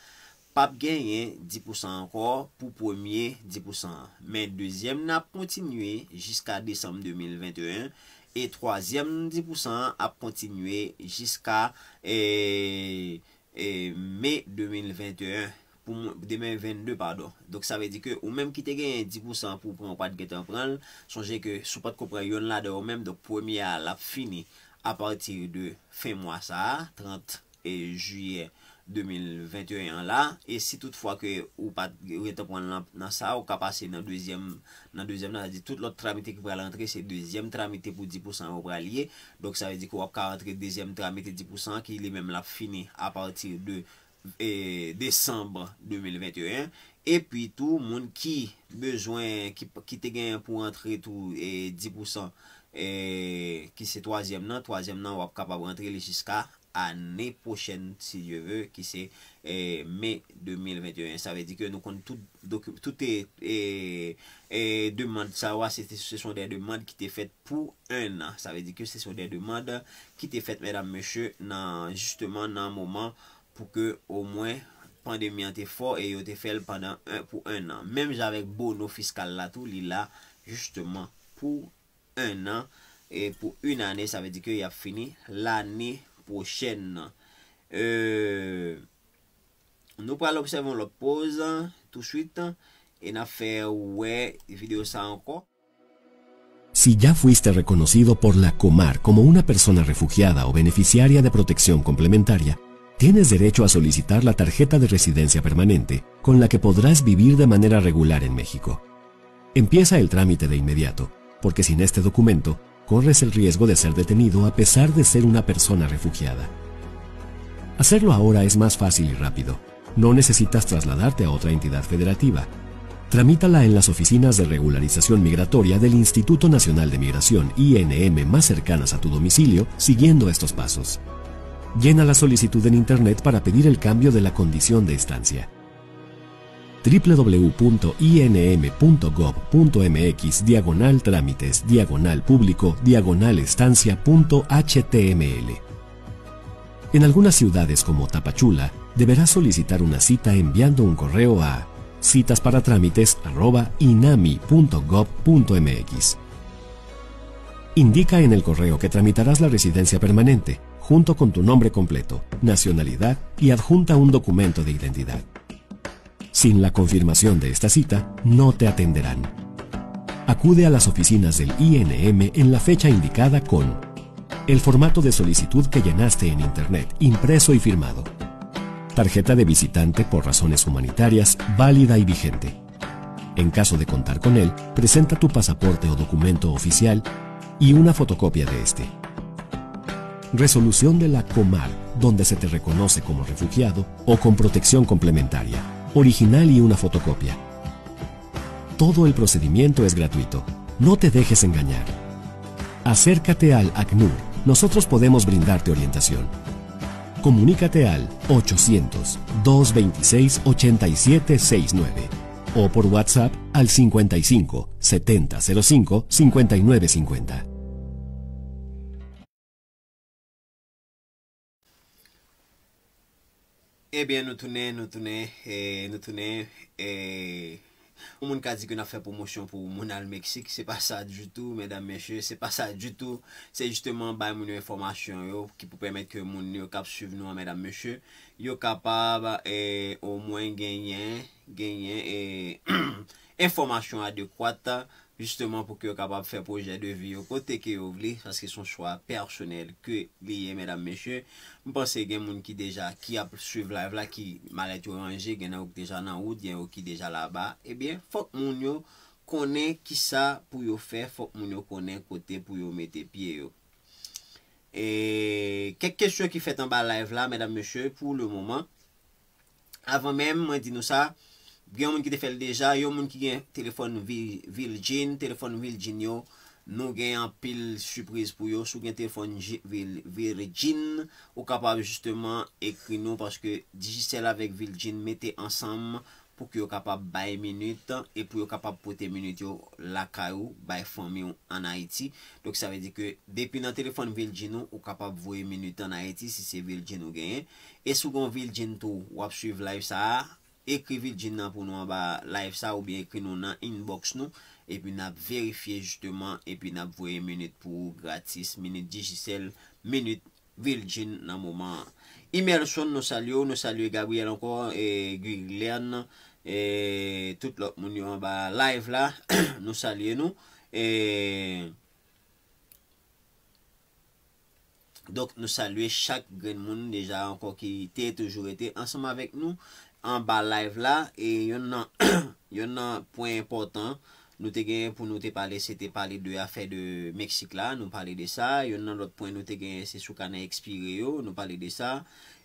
p ap genyen dis pousan ankò pou premye dis pousan an. Men dezyèm nan ap kontinye jiska desanm de mil venteyen e twazyèm dis pousan an ap kontinye jiska, eh, eh, me de mil venteyen, pou mwen, de mil vennde, padon. Donk, sa vle di ke ou menm ki te genyen dis pousan pou w pran, ou pa t gentan pran l, sonje ke si w pa t ko pran yonn ladan yo menm, donk premye a, l ap fini apati de fen mwa sa a, trant e jiyè de mil venteyen an la, e si toutfwa ke ou pa t gentan pran l nan, nan sa a, ou ka pase nan dezyèm, nan dezyèm nan, sa di tout lòt tramite ki pral rantre, se dezyèm tramite pou dis pousan yo pral ye. Donk, sa vle di ke w ap ka rantre dezyèm tramite dis pousan ki li menm l ap fini apati de, e, desanm de mil venteyen. Epi tou, moun ki bezwen, ki, ki te genyen pou rantre tou, e, dis pousan, e, ki se twazyèm nan, twazyèm nan, w ap kapab rantre li jiska ane pwochèn, si Dye ve, ki se, eh, me de mil venteyen. Sa vle di ke nou konn tout doki-, tout, eh, eh, eh, demann sa yo a, se, se, se sont des demandes ki te fèt pou en an. Sa vle di ke se sont des demandes ki te fèt, medam, mesye, nan, jisteman, nan moman pou ke omwen pandemi an te fò e yo te fè l pandan en, pou en an. Menm jan avèk bono fiskal la tou, li la jisteman pou en an, e pou une année, sa vle di ke y ap fini lane pwochèn nan. Euh, nou pral obsève yon lòt poz touswit, e n ap fè wè videyo sa ankò. Si ya fuiste reconocido por la Comar como una persona refugiada o beneficiaria de protección complementaria, tienes derecho a solicitar la tarjeta de residencia permanente, con la que podrás vivir de manera regular en México. Empieza el trámite de inmediato, porque sin este documento, corres el riesgo de ser detenido a pesar de ser una persona refugiada. Hacerlo ahora es más fácil y rápido. No necesitas trasladarte a otra entidad federativa. Tramítala en las oficinas de regularización migratoria del Instituto Nacional de Migración, I N M, más cercanas a tu domicilio, siguiendo estos pasos. Llena la solicitud en Internet para pedir el cambio de la condición de estancia. W punto I N M punto gov punto M X diagonal trámites diagonal público diagonal estancia punto H T M L. En algunas ciudades como Tapachula, deberás solicitar una cita enviando un correo a citas para trámites arroba inami punto gov punto M X. Indica en el correo que tramitarás la residencia permanente, junto con tu nombre completo, nacionalidad y adjunta un documento de identidad. Sin la confirmación de esta cita, no te atenderán. Acude a las oficinas del I N M en la fecha indicada con el formato de solicitud que llenaste en Internet, impreso y firmado. Tarjeta de visitante por razones humanitarias válida y vigente. En caso de contar con él, presenta tu pasaporte o documento oficial y una fotocopia de este. Resolución de la COMAR, donde se te reconoce como refugiado o con protección complementaria, original y una fotocopia. Todo el procedimiento es gratuito. No te dejes engañar. Acércate al ACNUR. Nosotros podemos brindarte orientación. Comunícate al ochocientos, dos veintiséis, ochenta y siete sesenta y nueve o por WhatsApp al cincuenta y cinco, setenta cero cinco, cincuenta y nueve cincuenta. Ebyen, nou tounen, nou tounen, e, nou tounen, e, yon moun ka di ke n ap fè pwomosyon pou moun al Meksik, se pa sa ditou, medam, mesye, se pa sa ditou. Se jisteman bay moun yo enfòmasyon yo ki pou pèmèt ke moun yo k ap swiv nou an, medam, mesye, yo kapab, e, omwen genyen, genyen, e, enfòmasyon adekwat, jisteman pou ke yo kapab fè pwojè de vi yo kote ke yo vle, paske se yon chwa pèsonèl ke li ye, medam, mesye. M panse gen moun ki deja, ki ap swiv live la, ki malèt yo ranje, gen nan yo ki deja nan wout, gen yo ki deja laba. Ebyen, fòk moun yo konnen kisa pou yo fè, fòk moun yo konnen kote pou yo mete pye yo. E kèk kesyon ki fèt anba live la, medam, mesye, pou le moman. Avan menm mwen di nou sa, gen yon moun ki te fè l deja, yon moun ki gen telefòn Vi-, Virgin, telefòn Virgin yo, nou gen anpil sipriz pou yo. Si w gen telefòn Ji-, Vir-, Virgin, ou kapab jisteman ekri nou, paske Digicel avèk Virgin mete ansanm pou ke yo kapab bay minit e pou yo kapab pote minit yo lakay ou, bay fanmi w ann Ayiti. Donk, sa vle di ke depi nan telefòn Virgin ou, ou kapab voye minit ann Ayiti si se Virgin ou genyen. E si w gen yon Virgin tou, w ap swiv live sa a, ekri Virgin nan pou nou anba live sa a oubyen ekri nou nan inbox nou, epi n ap verifye jisteman, epi n ap voye minit pou ou gratis, minit Digicel, minit Virgin nan moman an. Imelson, nou salye w, nou salye Gabriel ankò, e Guilherme, e tout lòt moun yo anba live la, nou salye nou. E donk, nou salye chak grenn moun deja ankò ki te toujou rete ansanm avèk nou anba live la. E yonn nan, yonn nan pwen enpòtan nou te genyen pou nou te pale, se te pale de afè de Meksik la, nou pale de sa. Yonn nan lòt pwen nou te genyen, se sou kanè ekspire yo, nou pale de sa.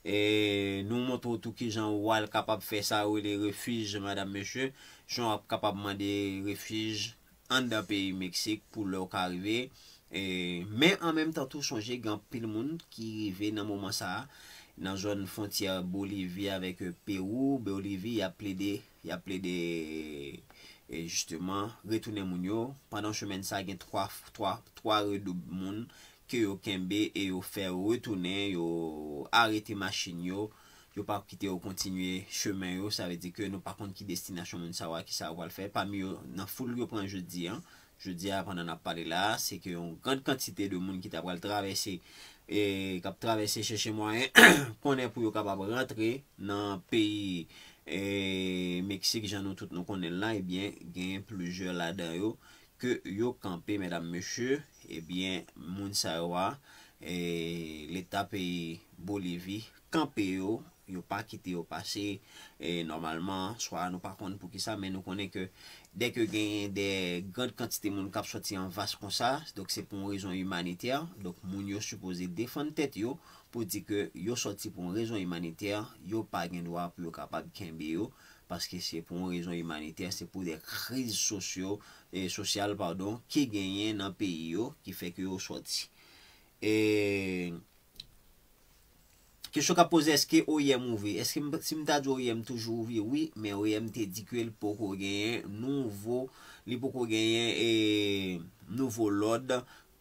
E nou montre w tou kijan w al kapab fè sa yo rele refij, madam, mesye, jan w ap kapab mande refij anndan peyi Meksik pou lè w ka rive. E, men an menm tan tou, sonje gen anpil moun ki rive nan moman sa a, nan zòn fwontyè Bolivi avèk, e, Pewou, Bolivi, y ap plede, y ap plede, e, jisteman, retounen moun yo. Pandan semèn sa a, gen twa, twa, twa redoub moun ke yo kenbe e yo fè retounen, yo arete machin yo, yo pa kite yo kontinye chemen yo. Sa vle di ke nou pa konn ki destinasyon moun sa yo a, kisa yo pral fè. Pami yo, nan foul yo pran jodi a, jodi a, pandan n ap pale la a, se ke yon grann kantite de moun ki ta pral travèse, e k ap travèse chèche mwayen konnen pou yo kapab rantre nan peyi, e, Meksik, jan nou tout nou konnen l la, ebyen, gen plizyè ladan yo ke yo kanpe, medam, mesye, ebyen, moun sa yo a, e, leta peyi Bolivi kanpe yo, yo pa kite yo pase, e, nòmalman, swa nou pa konn poukisa, men nou konnen ke, Dèke genyen de grand kantite moun k ap sòti an vas konsa, donk se pou yon rezon imanitè. Donk moun yo sipoze defann tèt yo pou di ke yo sòti pou yon rezon imanitè, yo pa gen dwa pou yo kapab kenbe yo, paske se pou yon rezon imanitè, se pou de kriz sosyo, e sosyal, padon, ki genyen nan peyi yo, ki fè ke yo sòti. E kesyon k ap poze, èske O I M ouvri? Èske m, si m ta di O I M toujou ouvri, wi, men O I M te di ke l poko genyen nouvo, li poko genyen e nouvo lòd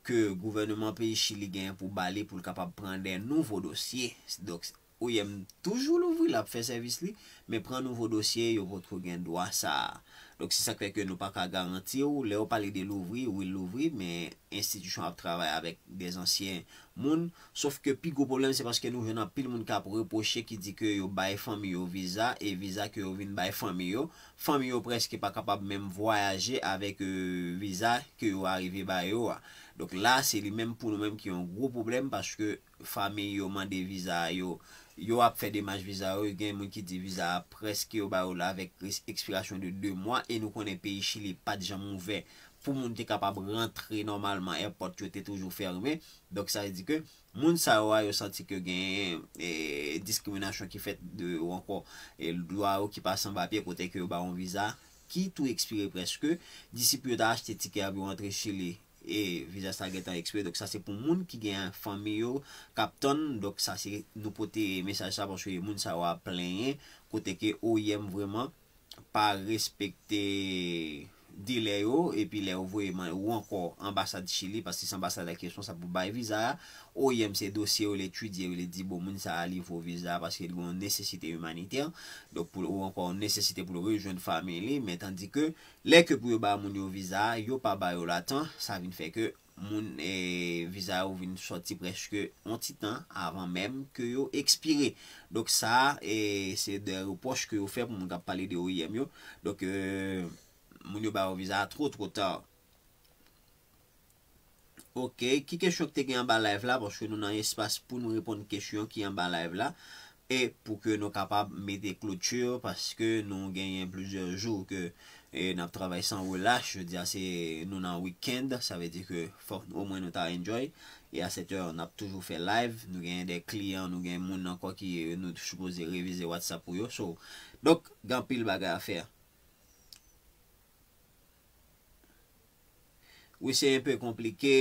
ke gouvènman peyi Chili genyen pou ba li pou l kapab pran de nouvo dosye. Donk, O I M toujou louvri, l ap fè sèvis li, men pran nouvo dosye, yo potko gen dwa sa a. Donk, se sa k fè ke nou pa ka garanti w. Lè yo pale de louvri, wi, l louvri, men enstitisyon ap travay avèk de ansyen moun. Sof ke pi gwo pwoblèm, se paske nou jwenn anpil moun k ap repwoche, ki di ke yo bay fanmi yo viza, e viza ke yo vin bay fanmi yo, fanmi yo prèske pa kapab menm vwayaje avèk, e, viza ke yo arive ba yo a. Donk la, se li menm pou nou menm ki yon gwo pwoblèm, paske fanmi yo mande viza yo, yo ap fè demach viza yo, gen moun ki di viza a prèske yo ba yo la avèk res-, ekspirasyon de de mwa, e nou konnen peyi Chili pa t janm ouvè pou moun te kapab rantre nòmalman, èpòt yo te toujou fèmen. Donk sa vle di ke moun sa yo a, yo santi ke gen, e, diskriminasyon ki fèt de yo ankò, e dwa yo ki pa san papye kote ke yo ba yon viza ki tou ekspire prèske, disi pou yo ta achte tikè a pou yo rantre Chili, e viza sa gentan ekspire. Donk sa se pou moun ki gen fanmi yo k ap tann. Donk sa se nou pote mesaj sa paske moun sa yo ap plenyen kote ke O I M vrèman pa respekte delè yo, epi lè yo voye man-, ou ankò anbasad Chili, paske se anbasad la ki responsab pou bay viza a, O I M se dosye yo l etidye, yo l di bon moun sa a li vo viza a paske li gen yon nesesite imanitè, donk pou l, ou ankò yon nesesite pou l rejwenn fanmi li, men tandi ke lè ke pou yo ba moun yo viza a, yo pa ba yo l a tan, sa vin fè ke moun, e, viza yo vin sòti prèske yon ti tan avan menm ke yo ekspire. Donk sa, e, se de repwòch ke yo fè pou moun k ap pale de O I M yo. Donk, e, moun yo ba yo viza a two, two ta. Ok, ki kesyon ki te gen anba live la? Paske nou nan espas pou nou reponn kesyon ki anba live la. E pou ke nou kapab mete kloti, paske nou genyen plizyè jou ke, e, n ap travay san relach. Jodi a se nou nan weekend, sa vle di ke fòk omwen nou ta enjoy. E a sèt è, n ap toujou fè live. Nou genyen de kliyan, nou gen moun ankò ki, e, nou sipoze revize WhatsApp pou yo. So, donk, gen anpil bagay a fè. Wi, se enpe konplike.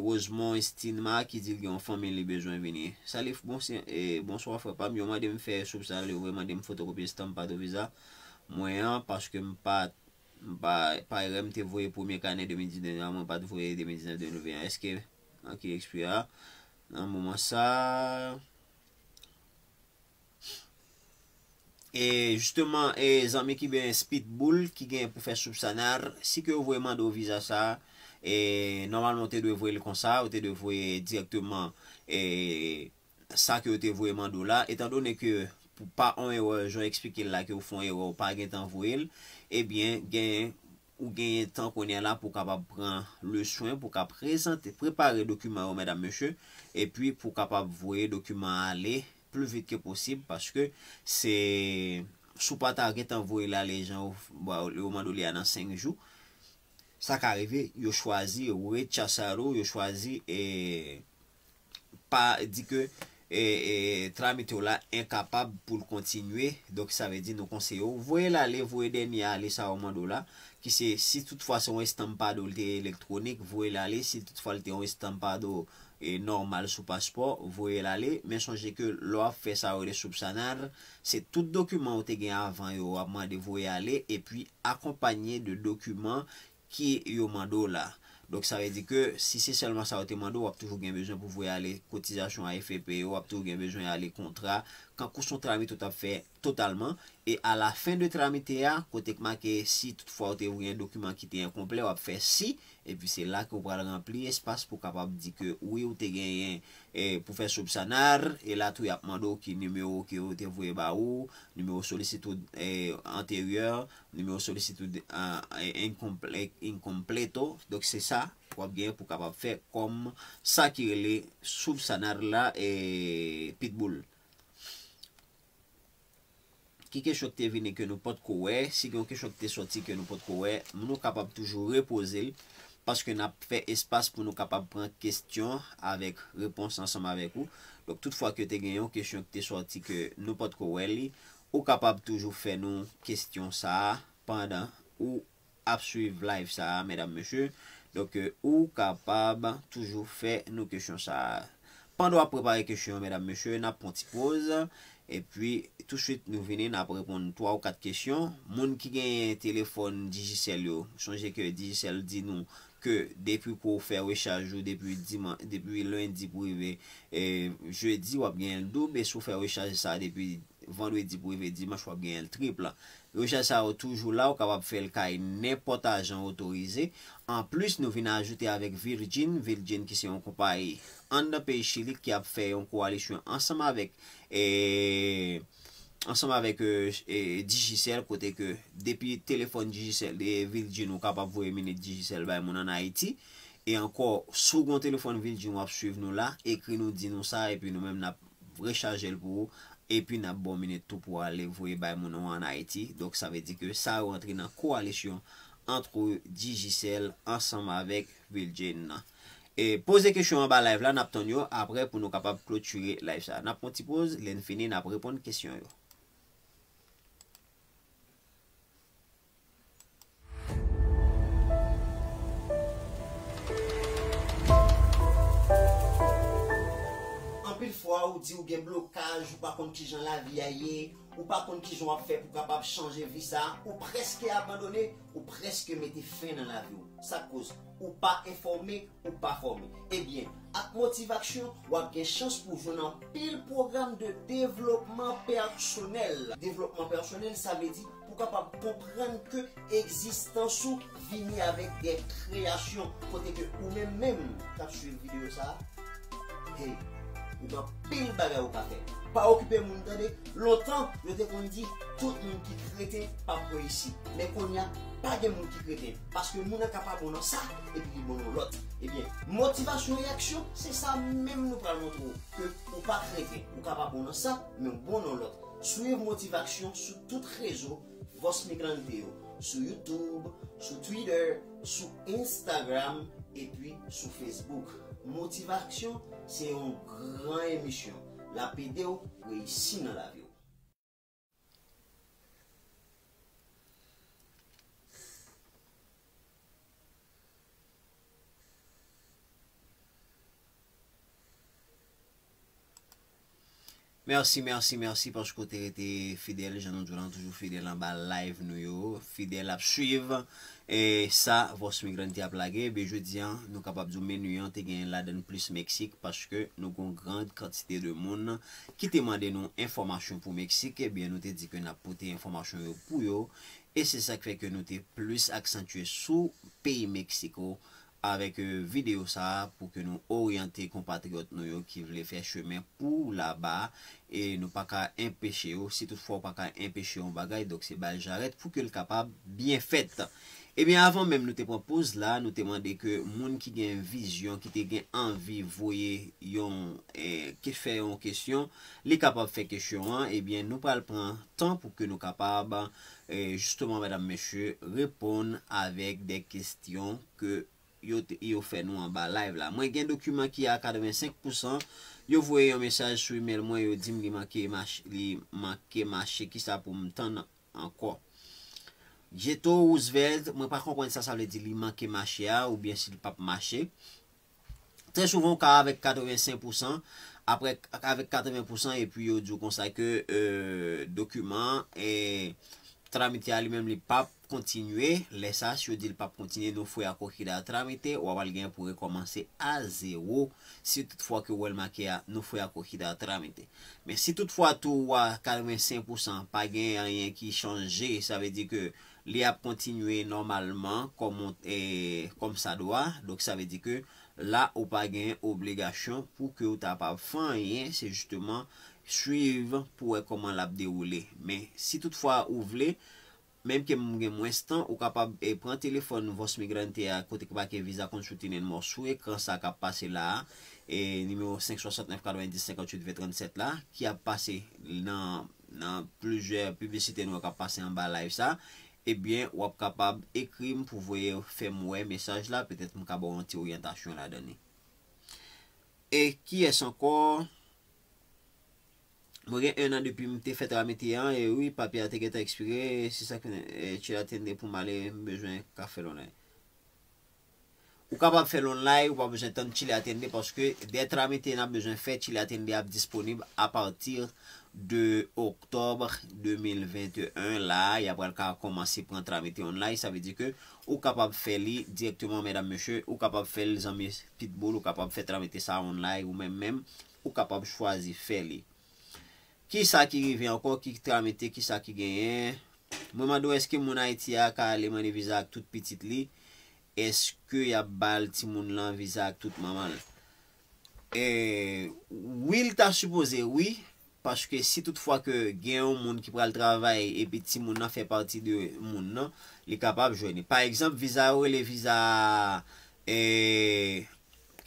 Rosemond Estima ki di l gen yon fanmi li bezwen vini. Salif, bon, se, e, bonswa, frè pa m. Yo mande m fè soupsanal, yo voye mande m fotokopye stampa do viza mwen an, paske m pa, m pa, pa erè, m te voye premye kanè de mil diznèf la, mwen pa t voye de mil diznèf de mil ven an. Èske, an ki ekspire a, nan moman sa a? E jisteman, e zanmi ki benyen Pitbull ki gen pou fè soupsanal, si ke yo voye mande w viza sa, e nòmalman ou te dwe voye l konsa, ou te dwe voye dirèkteman, e sa ke yo te voye mande w la, etandone ke pou pa on erè, jan w eksplike l la, ke w fè on erè, ou pa gentan voye l, ebyen, gen, ou genyen tan kounye a la pou w kapab pran leswen, pou w ka prezante, prepare dokiman yo, medam, mesye, epi pou w kapab voye dokiman ale pli vit ke posib, paske se, si w pa ta gentan voye l ale jan yo, bon, yo mande w li a nan senk jou, sa ka rive, yo chwazi rechazar ou, yo chwazi, e, pa di ke, e, e, tramite w la enkapab pou l kontinye. Donk, sa vle di nou konseye w voye l ale, voye dènye ale sa yo mande w la, ki se, si toutfwa se yon estampado, li te elektwonik, voye l ale. Si toutfwa li te yon estampado, e, nòmal sou paspò, voye l ale. Men sonje ke lè w ap fè sa yo rele soupsanal, se tout dokiman ou te gen avan yo, w ap mande voye ale, epi akonpanye de dokiman ki yo mande w la. Donk, sa vle di ke si se sèlman sa yo te mande w, w ap toujou gen bezwen pou voye ale kotizasyon A F P yo, w ap toujou gen bezwen ale kontra, kankou se yon tramite w t ap fè totalman. E a la fen de tramite a, kote k make si toutfwa w te voye yon dokiman ki te enkonplè, w ap fè si, epi se la ke w pral ranpli espas pou w kapab di ke wi, w te genyen, e, pou fè soupsanal, e la tou y ap mande w ki nimewo ke yo te voye ba ou, nimewo solisitid, e, anteryè, nimewo solisitid, e, e, inkomple-, inkompleto. Donk, se sa w ap genyen pou kapab fè kòm sa ki rele soupsanal la, e, Pitbull. ki kesyon ki te vini ke nou potko wè, si gen yon kesyon ki te sòti ke nou potko wè, nou kapab toujou repoze l, paske n ap fè espas pou nou kapab pran kesyon avèk repons ansanm avèk ou. Donk, tout fwa ke te gen yon kesyon ki te sòti ke nou potko wè li, ou kapab toujou fè nou kesyon sa a pandan ou ap swiv live sa a, medam, mesye. Donk, ou kapab toujou fè nou kesyon sa a. Pandan w ap prepare kesyon an, medam, mesye, n ap pran ti poz. Epi, touswit nou vini, n ap reponn twa ou kat kesyon. Moun ki genyen telefòn Digicel yo, sonje ke Digicel di nou ke depi ke w fè rechaj ou depi diman, depi lendi pou rive, e, jedi, w ap genyen l doub. E si w fè rechaj sa depi vandredi pou rive dimanch, w ap genyen l trip. Rechaj sa yo toujou la, ou kapab fè l kay nenpòt ajan otorize. Anplis, nou vin ajoute avèk Virgin, Virgin ki se yon konpayi anndan peyi Chili ki ap fè yon kowalisyon ansanm avèk, e, ansanm avèk, e, e, Digicel, kote ke depi telefòn Digicel, e, Virgin, ou kapab voye minit Digicel bay moun ann Ayiti. E ankò, si w gen yon telefòn Virgin, w ap swiv nou la, ekri nou, di nou sa, epi nou menm n ap rechaje l pou ou, epi n ap ba w minit tou pou w ale voye bay moun ou ann Ayiti. Donk, sa vle di ke sa yo rantre nan kowalisyon ant Digicel ansanm avèk Virgin nan. E poze kesyon anba live la, n ap tann yo apre pou nou kapab klotire live sa. N ap pran ti poz, lè n fini, n ap reponn kesyon yo. Anpil fwa, ou di ou gen blokaj, ou pa konn kijan lavi a ye, ou pa konn kijan w ap fè pou w kapab chanje vi sa a, ou prèske abandone, ou prèske mete fen nan lavi w. Sa k koz? Ou pa enfòme, ou pa fòme. Ebyen, ak Motivaksyon, w ap gen chans pou w jwenn anpil pwogram de devlopman pèsonèl. Devlopman pèsonèl, sa vle di pou w kapab konprann ke egzistans ou vini avèk de kreyasyon, kote ke ou menm menm k ap swiv videyo sa a, hey, ou gen anpil bagay ou ka fè. Pa okipe moun, tande. Lontan, yo te konn di tout moun ki kreten p ap reyisi. Men kounye a, pa gen moun ki kreten, paske moun nan ka pa bon nan sa, epi li bon nan lòt. Ebyen, Motivasyon e Aksyon, se sa menm nou pral montre w, ke ou pa kreten, ou ka pa bon nan sa, men w bon nan lòt. Swiv Motivaksyon sou tout rezo Voz Migrante yo, sou YouTube, sou Twitter, sou Instagram, epi sou Facebook. Motivaksyon se yon gran emisyon. L ap ede w reyisi nan lavi w. Mèsi, mèsi, mèsi paske w te rete fidèl, jan nou di w la, nou toujou fidèl anba live nou yo, fidèl ap swiv, e, sa Voz Migrante ap lage. Ebyen, jodi a, nou kapab di w meni an te gen ladan l plis Meksik, paske nou gen yon gran kantite de moun ki te mande nou enfòmasyon pou Meksik. Ebyen, nou te di ke n ap pote enfòmasyon yo pou yo, e se sa k fè ke nou te plis aksantye sou peyi Meksiko avèk, e, videyo sa a pou ke nou oryante konpatriyòt nou yo ki vle fè chemen pou laba, e nou pa ka enpeche yo. Si toutfwa w pa ka enpeche yon bagay, donk se ba l jarèt pou ke l kapab byen fèt. Ebyen, avan menm nou te pran poz la, nou te mande ke moun ki gen vizyon, ki te gen anvi voye yon, e, ki fè yon kesyon, li kapab fè kesyon an. Ebyen, nou pral pran tan pou ke nou kapab, e, jisteman, medam, mesye, reponn avèk de kesyon ke yo te, yo fè nou anba live la. Mwen gen dokiman ki a katrevensenk pousan. Yo voye yon mesaj sou email mwen, yo di m li manke mache, li manke mache. Kisa pou m tann ankò? Jeto Roosevelt, mwen pa konprann sa sa vle di li manke mache a, oubyen si l p ap mache. Trè souvan, ou ka avèk katrevensenk pousan, apre, avèk katreven pousan, epi yo di w konsa ke, e, dokiman, e, tramite a li menm li p ap kontinye. Lè sa, si yo di l p ap kontinye, no fue acogida tramite, w ap al gen pou rekòmanse a zewo, si toutfwa ke w wè l make a, no fue acogida tramite. Men si toutfwa tou w a katrevensenk pousan, pa gen anyen ki chanje, sa vle di ke li ap kontinye nòmalman kòm, e, kòm sa dwa. Donk, sa vle di ke la, ou pa gen obligasyon pou ke ou ta pa fè anyen, se jisteman swiv pou wè kòman l ap dewoule. Men, si toutfwa ou vle, menm ke m gen mwens tan, ou kapab, e, pran telefòn Voz Migrante a, kote ki make Visa Consulting and More sou ekran sa k ap pase la a, e, nimewo senk swasannnèf katrevendis senkantuit ven trannsèt la, ki ap pase nan nan plizyè piblisite nou wè k ap pase anba live sa, ebyen, w ap kapab ekri m pou voye fè m wè mesaj la, petèt m ka ba w yon ti oryantasyon ladan li. E kiyès ankò? Mwen gen en an depi m te fè tramite an, e wi, papye a te gentan ekspire, se sa ki, e, Chile Atiende pou m ale, m bezwen ka fè l online. Ou kapab fè l online, ou pa bezwen tann Chile Atiende, paske de tramite n ap bezwen fè, Chile Atiende ap disponib apati de oktòb de mil venteyen la, y ap pral ka kòmanse pran tramite online, sa vle di ke ou kapab fè li dirèkteman, medam, mesye, ou kapab fè l zanmi Pitbull, ou kapab fè tramite sa online ou menm menm, ou kapab chwazi fè li. Kisa ki rive ankò, ki tramite, kisa ki genyen? Mwen mande w, èske moun Ayiti a ka ale mande viza ak tout pitit li? Èske y ap ba l timoun lan viza ak tout manman l? E, wi, l ta sipoze, wi, paske si toutfwa ke gen yon moun ki pral travay epi timoun nan fè pati de moun nan, li kapab jwenn li. Pa egzanp, viza yo rele viza, e,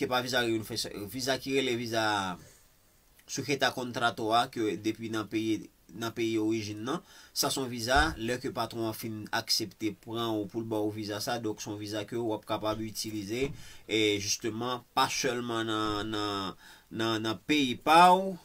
ke pa viza reunion, viza ki rele viza sujeta contrato a, ke depi nan peyi, nan peyi orijin nan, sa se yon viza, lè ke patwon an fin aksepte pran ou pou l ba w viza sa, donk se yon viza ke w ap kapab itilize, e jisteman, pa sèlman nan, nan, nan, nan peyi pa w,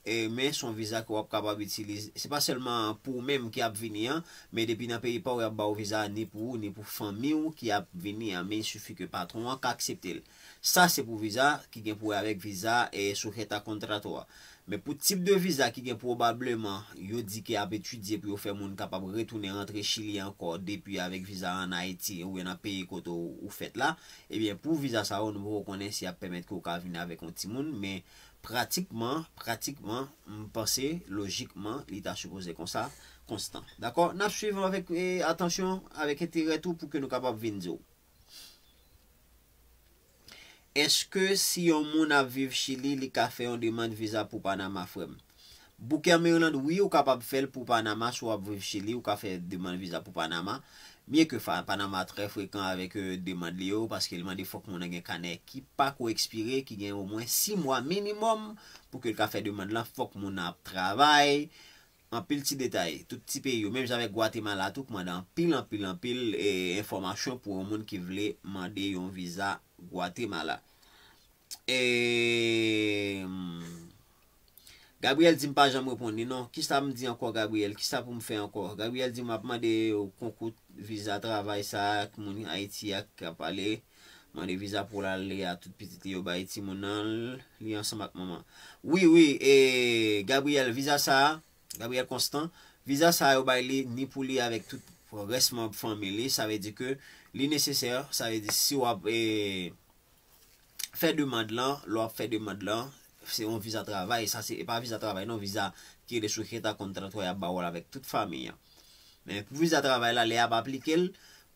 e, men se yon viza ke w ap kapab itilize. Se pa sèlman pou ou menm ki ap vini an, men depi nan peyi pa w, y ap ba w viza ni pou ou, ni pou fanmi w ki ap vini an, men il suffit ke patwon an ka aksepte l. Sa se pou viza ki gen pou wè avèk viza, e, sujeta contrato a. Men pou tip de viza ki gen pwobableman, yo di ke ap etidye pou yo fè moun kapab retounen rantre Chili ankò depi avèk viza ann Ayiti oubyen nan peyi kote w, ou fèt la, ebyen, pou viza sa yo, nou poko konnen si y ap pèmèt ke w ka vin avèk yon timoun, men pratikman, pratikman, m panse, lojikman, li ta sipoze konsa, konstan. Dakò? N ap swiv avèk, e, atansyon, avèk enterè tou, pou ke nou kapab vin di w. Èske si yon moun ap viv Chili, li ka fè yon demann viza pou Panama, frè m? Bouke an Maryland, wi, ou kapab fè l pou Panama, si w ap viv Chili, ou ka fè demann viza pou Panama. Byen ke fa, Panama trè frekan avèk, e, demann li yo, paske li mande fòk moun nan gen kanè ki pa ko ekspire, ki gen omwen sis mwa minimòm pou ke l ka fè demann lan, fòk moun nan ap travay, anpil ti detay, tout ti peyi yo, menm jan avèk Gwatemala tou, k mande anpil, anpil, anpil, e, enfòmasyon pou yon moun ki vle mande yon viza Gwatemala. E, hmm, Gabriel di m pa janm reponn li non. Kisa m di ankò, Gabriel? Kisa pou m fè ankò? Gabriel di m ap mande konkou viza travay sa ak moun Ayiti a k ap ale mande viza pou l ale a tout pitit li yo bay timoun nan li ansanm ak manman. Wi, wi, e, Gabriel, viza sa, Gabriel Constant, viza sa yo bay li ni pou li avèk tout rès manm fanmi li, sa vle di ke li nesesè, sa vle di si w ap, e, fè demann lan, lè w ap fè demann lan, se yon viza travay, sa se, e pa viza travay non, viza ki rele sujeta contrato y ap ba w l avèk tout fanmi an. Men pou viza travay la, lè y ap aplike l,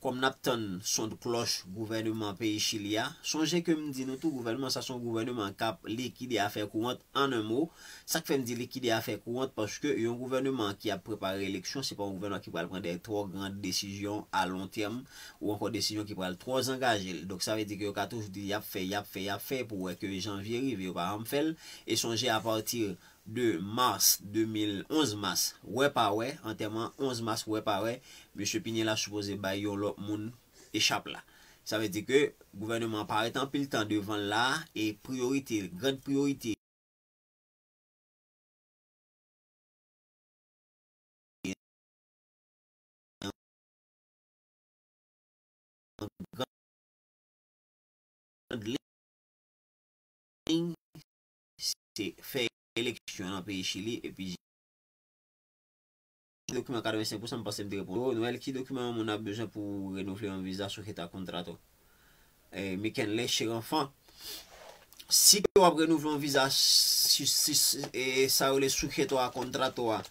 kòm n ap tann son klòch gouvèneman peyi Chili a, sonje ke m di nou tou, gouvèneman sa se yon gouvèneman k ap likide afè kourant, an en mo. Sa k fè m di likide afè kourant, paske yon gouvèneman ki ap prepare eleksyon, se pa yon gouvèneman ki pral pran de twò gran desizyon a lon tèm, ou ankò desizyon ki pral twò zangaje l. Donk, sa vle di ke yo ka toujou di y ap fè, y ap fè, y ap fè, pou wè ke janvye rive, yo pa janm fè l. E sonje, apati de mas de mil, onz mas, wè pa wè, antèman onz mas, wè pa wè, mesye Pinela sipoze bay yon lòt moun echap la. Sa vle di ke gouvèneman an pa ret anpil tan devan l la, e priyorite, gran priyorite, an gran liy, se fè eleksyon nan peyi Chili, epi dokiman katrevensenk pousan, m panse m te reponn. Noël, ki dokiman yon moun ap bezwen pou renouvle yon viza sujeta contrato? E, Mikenle Cheranfan, si ke w ap renouvle yon viza, si, si, e, sa yo rele sujeta contrato a,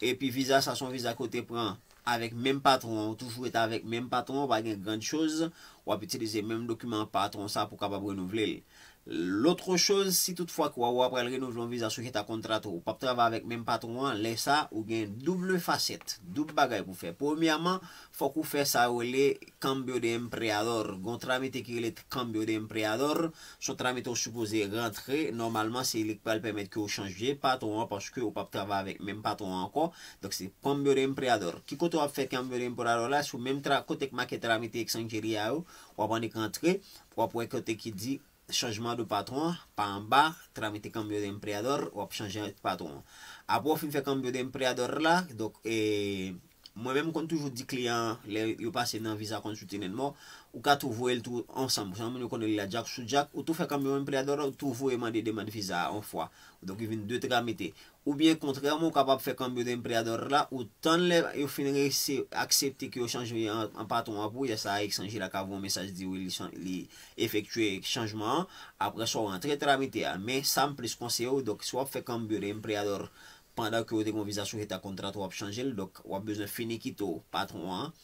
epi viza sa se yon viza ke w te pran avèk menm patwon an, ou toujou rete avèk menm patwon an, pa gen gran choz, w ap itilize menm dokiman patwon sa pou kapab renouvle l. Lòt choz, si toutfwa ke w ap pral renouvle yon viza sou jeta kontra tou, ou p ap travay avèk menm patwon an, lè sa ou gen doub fasèt, doub bagay pou fè. Premyèman, fòk ou fè sa yo rele cambio de empleador. Gon tramite ki rele cambio de empleador, se yon tramite ou sipoze rantre. Nòmalman, se li ki pral pèmèt ke w chanje patwon an paske ou p ap travay avèk menm patwon an ankò. Donk, se cambio de empleador. Ki kote w ap fè cambio de empleador la? Sou menm tra, kote k make tramite Exangelia yo, w ap annik rantre, w ap wè kote ki di changement de patron, pa anba, tramite cambio de empleador, w ap chanje patwon an. Apre w fin fè cambio de empleador la, donk, e, mwen menm konn toujou di kliyan an, lè yo pase nan viza konsulting and more, ou ka tou voye l tou ansanm. Jan moun yo konnen li la, djak sou djak, ou tou fè cambio de empleador, ou tou voye mande demann viza a yon fwa. Donk, li vin de tramite. Oubyen, kontrèman, ou kapab fè cambio de empleador la, ou tann lè yo fin reyisi aksepte ke yo chanje an, an patwon an pou ou, lè sa a Exangelia ka voye yon mesaj di wi, li chan-, li efektye chanjman an. Apre sa, w rantre tramite a. Men, sa m plis konseye w, donk, si w ap fè cambio de empleador pandan ke w te gen yon viza sujeta a contrato, w ap chanje l, donk, w ap bezwen finikitou patwon an,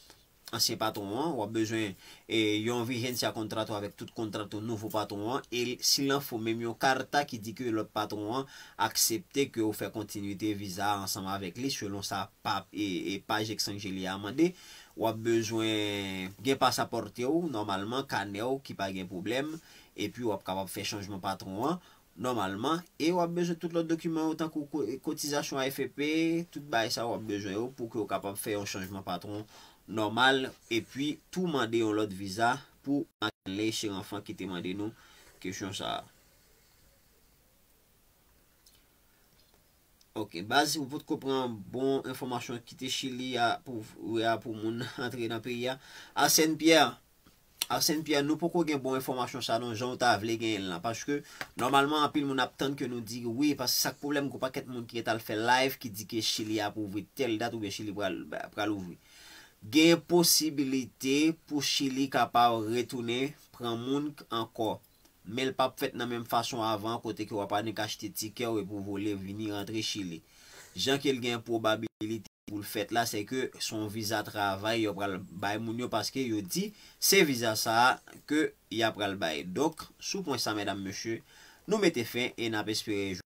ansyen patwon an, w ap bezwen, e, yon vigencia contrato avèk tout kontrato nouvo patwon an, e si l an fo, menm yon karta ki di ke lòt patwon an aksepte ke w fè kontinite viza a ansanm avèk li, selon sa pa, e, e paj Exangelia a mande. W ap bezwen gen pasapòte w, nòmalman, kanè w ki pa gen pwoblèm, epi w ap kapab fè chanjman patwon an nòmalman, e w ap bezwen tout lòt dokiman yo, tankou ko-, kotizasyon A F P, tout bagay sa w ap bezwen yo pou ke w kapab fè yon chanjman patwon nòmal, epi tou mande yon lòt viza pou McKinley Cherenfant ki te mande nou kesyon sa a. Ok, baz, ou potko pran bon enfòmasyon kite Chili a pou, a pou moun antre nan peyi a. Arsène Pierre, Arsène Pierre, nou poko gen bon enfòmasyon sa non, jan w ta vle genyen l lan. Paske, nòmalman, anpil moun ap tann ke nou di wi, paske sa k pwoblèm, gon pakèt moun ki ret al fè live ki di ke Chili ap ouvri tèl dat oubyen Chili pral, pral ouvri. Gen posibilite pou Chili kapab retounen pran moun ankò. Men l p ap fèt nan menm fason avan, kote ke w ap annik achte tikè w epi w vole vini rantre Chili. Jan ke l gen pwobabilite pou l fèt la, se ke se yon viza travay yo pral bay moun yo, paske yo di se viza sa a ke y ap pral bay. Donk, sou pwen sa, medam, mesye, nou mete fen e n ap espere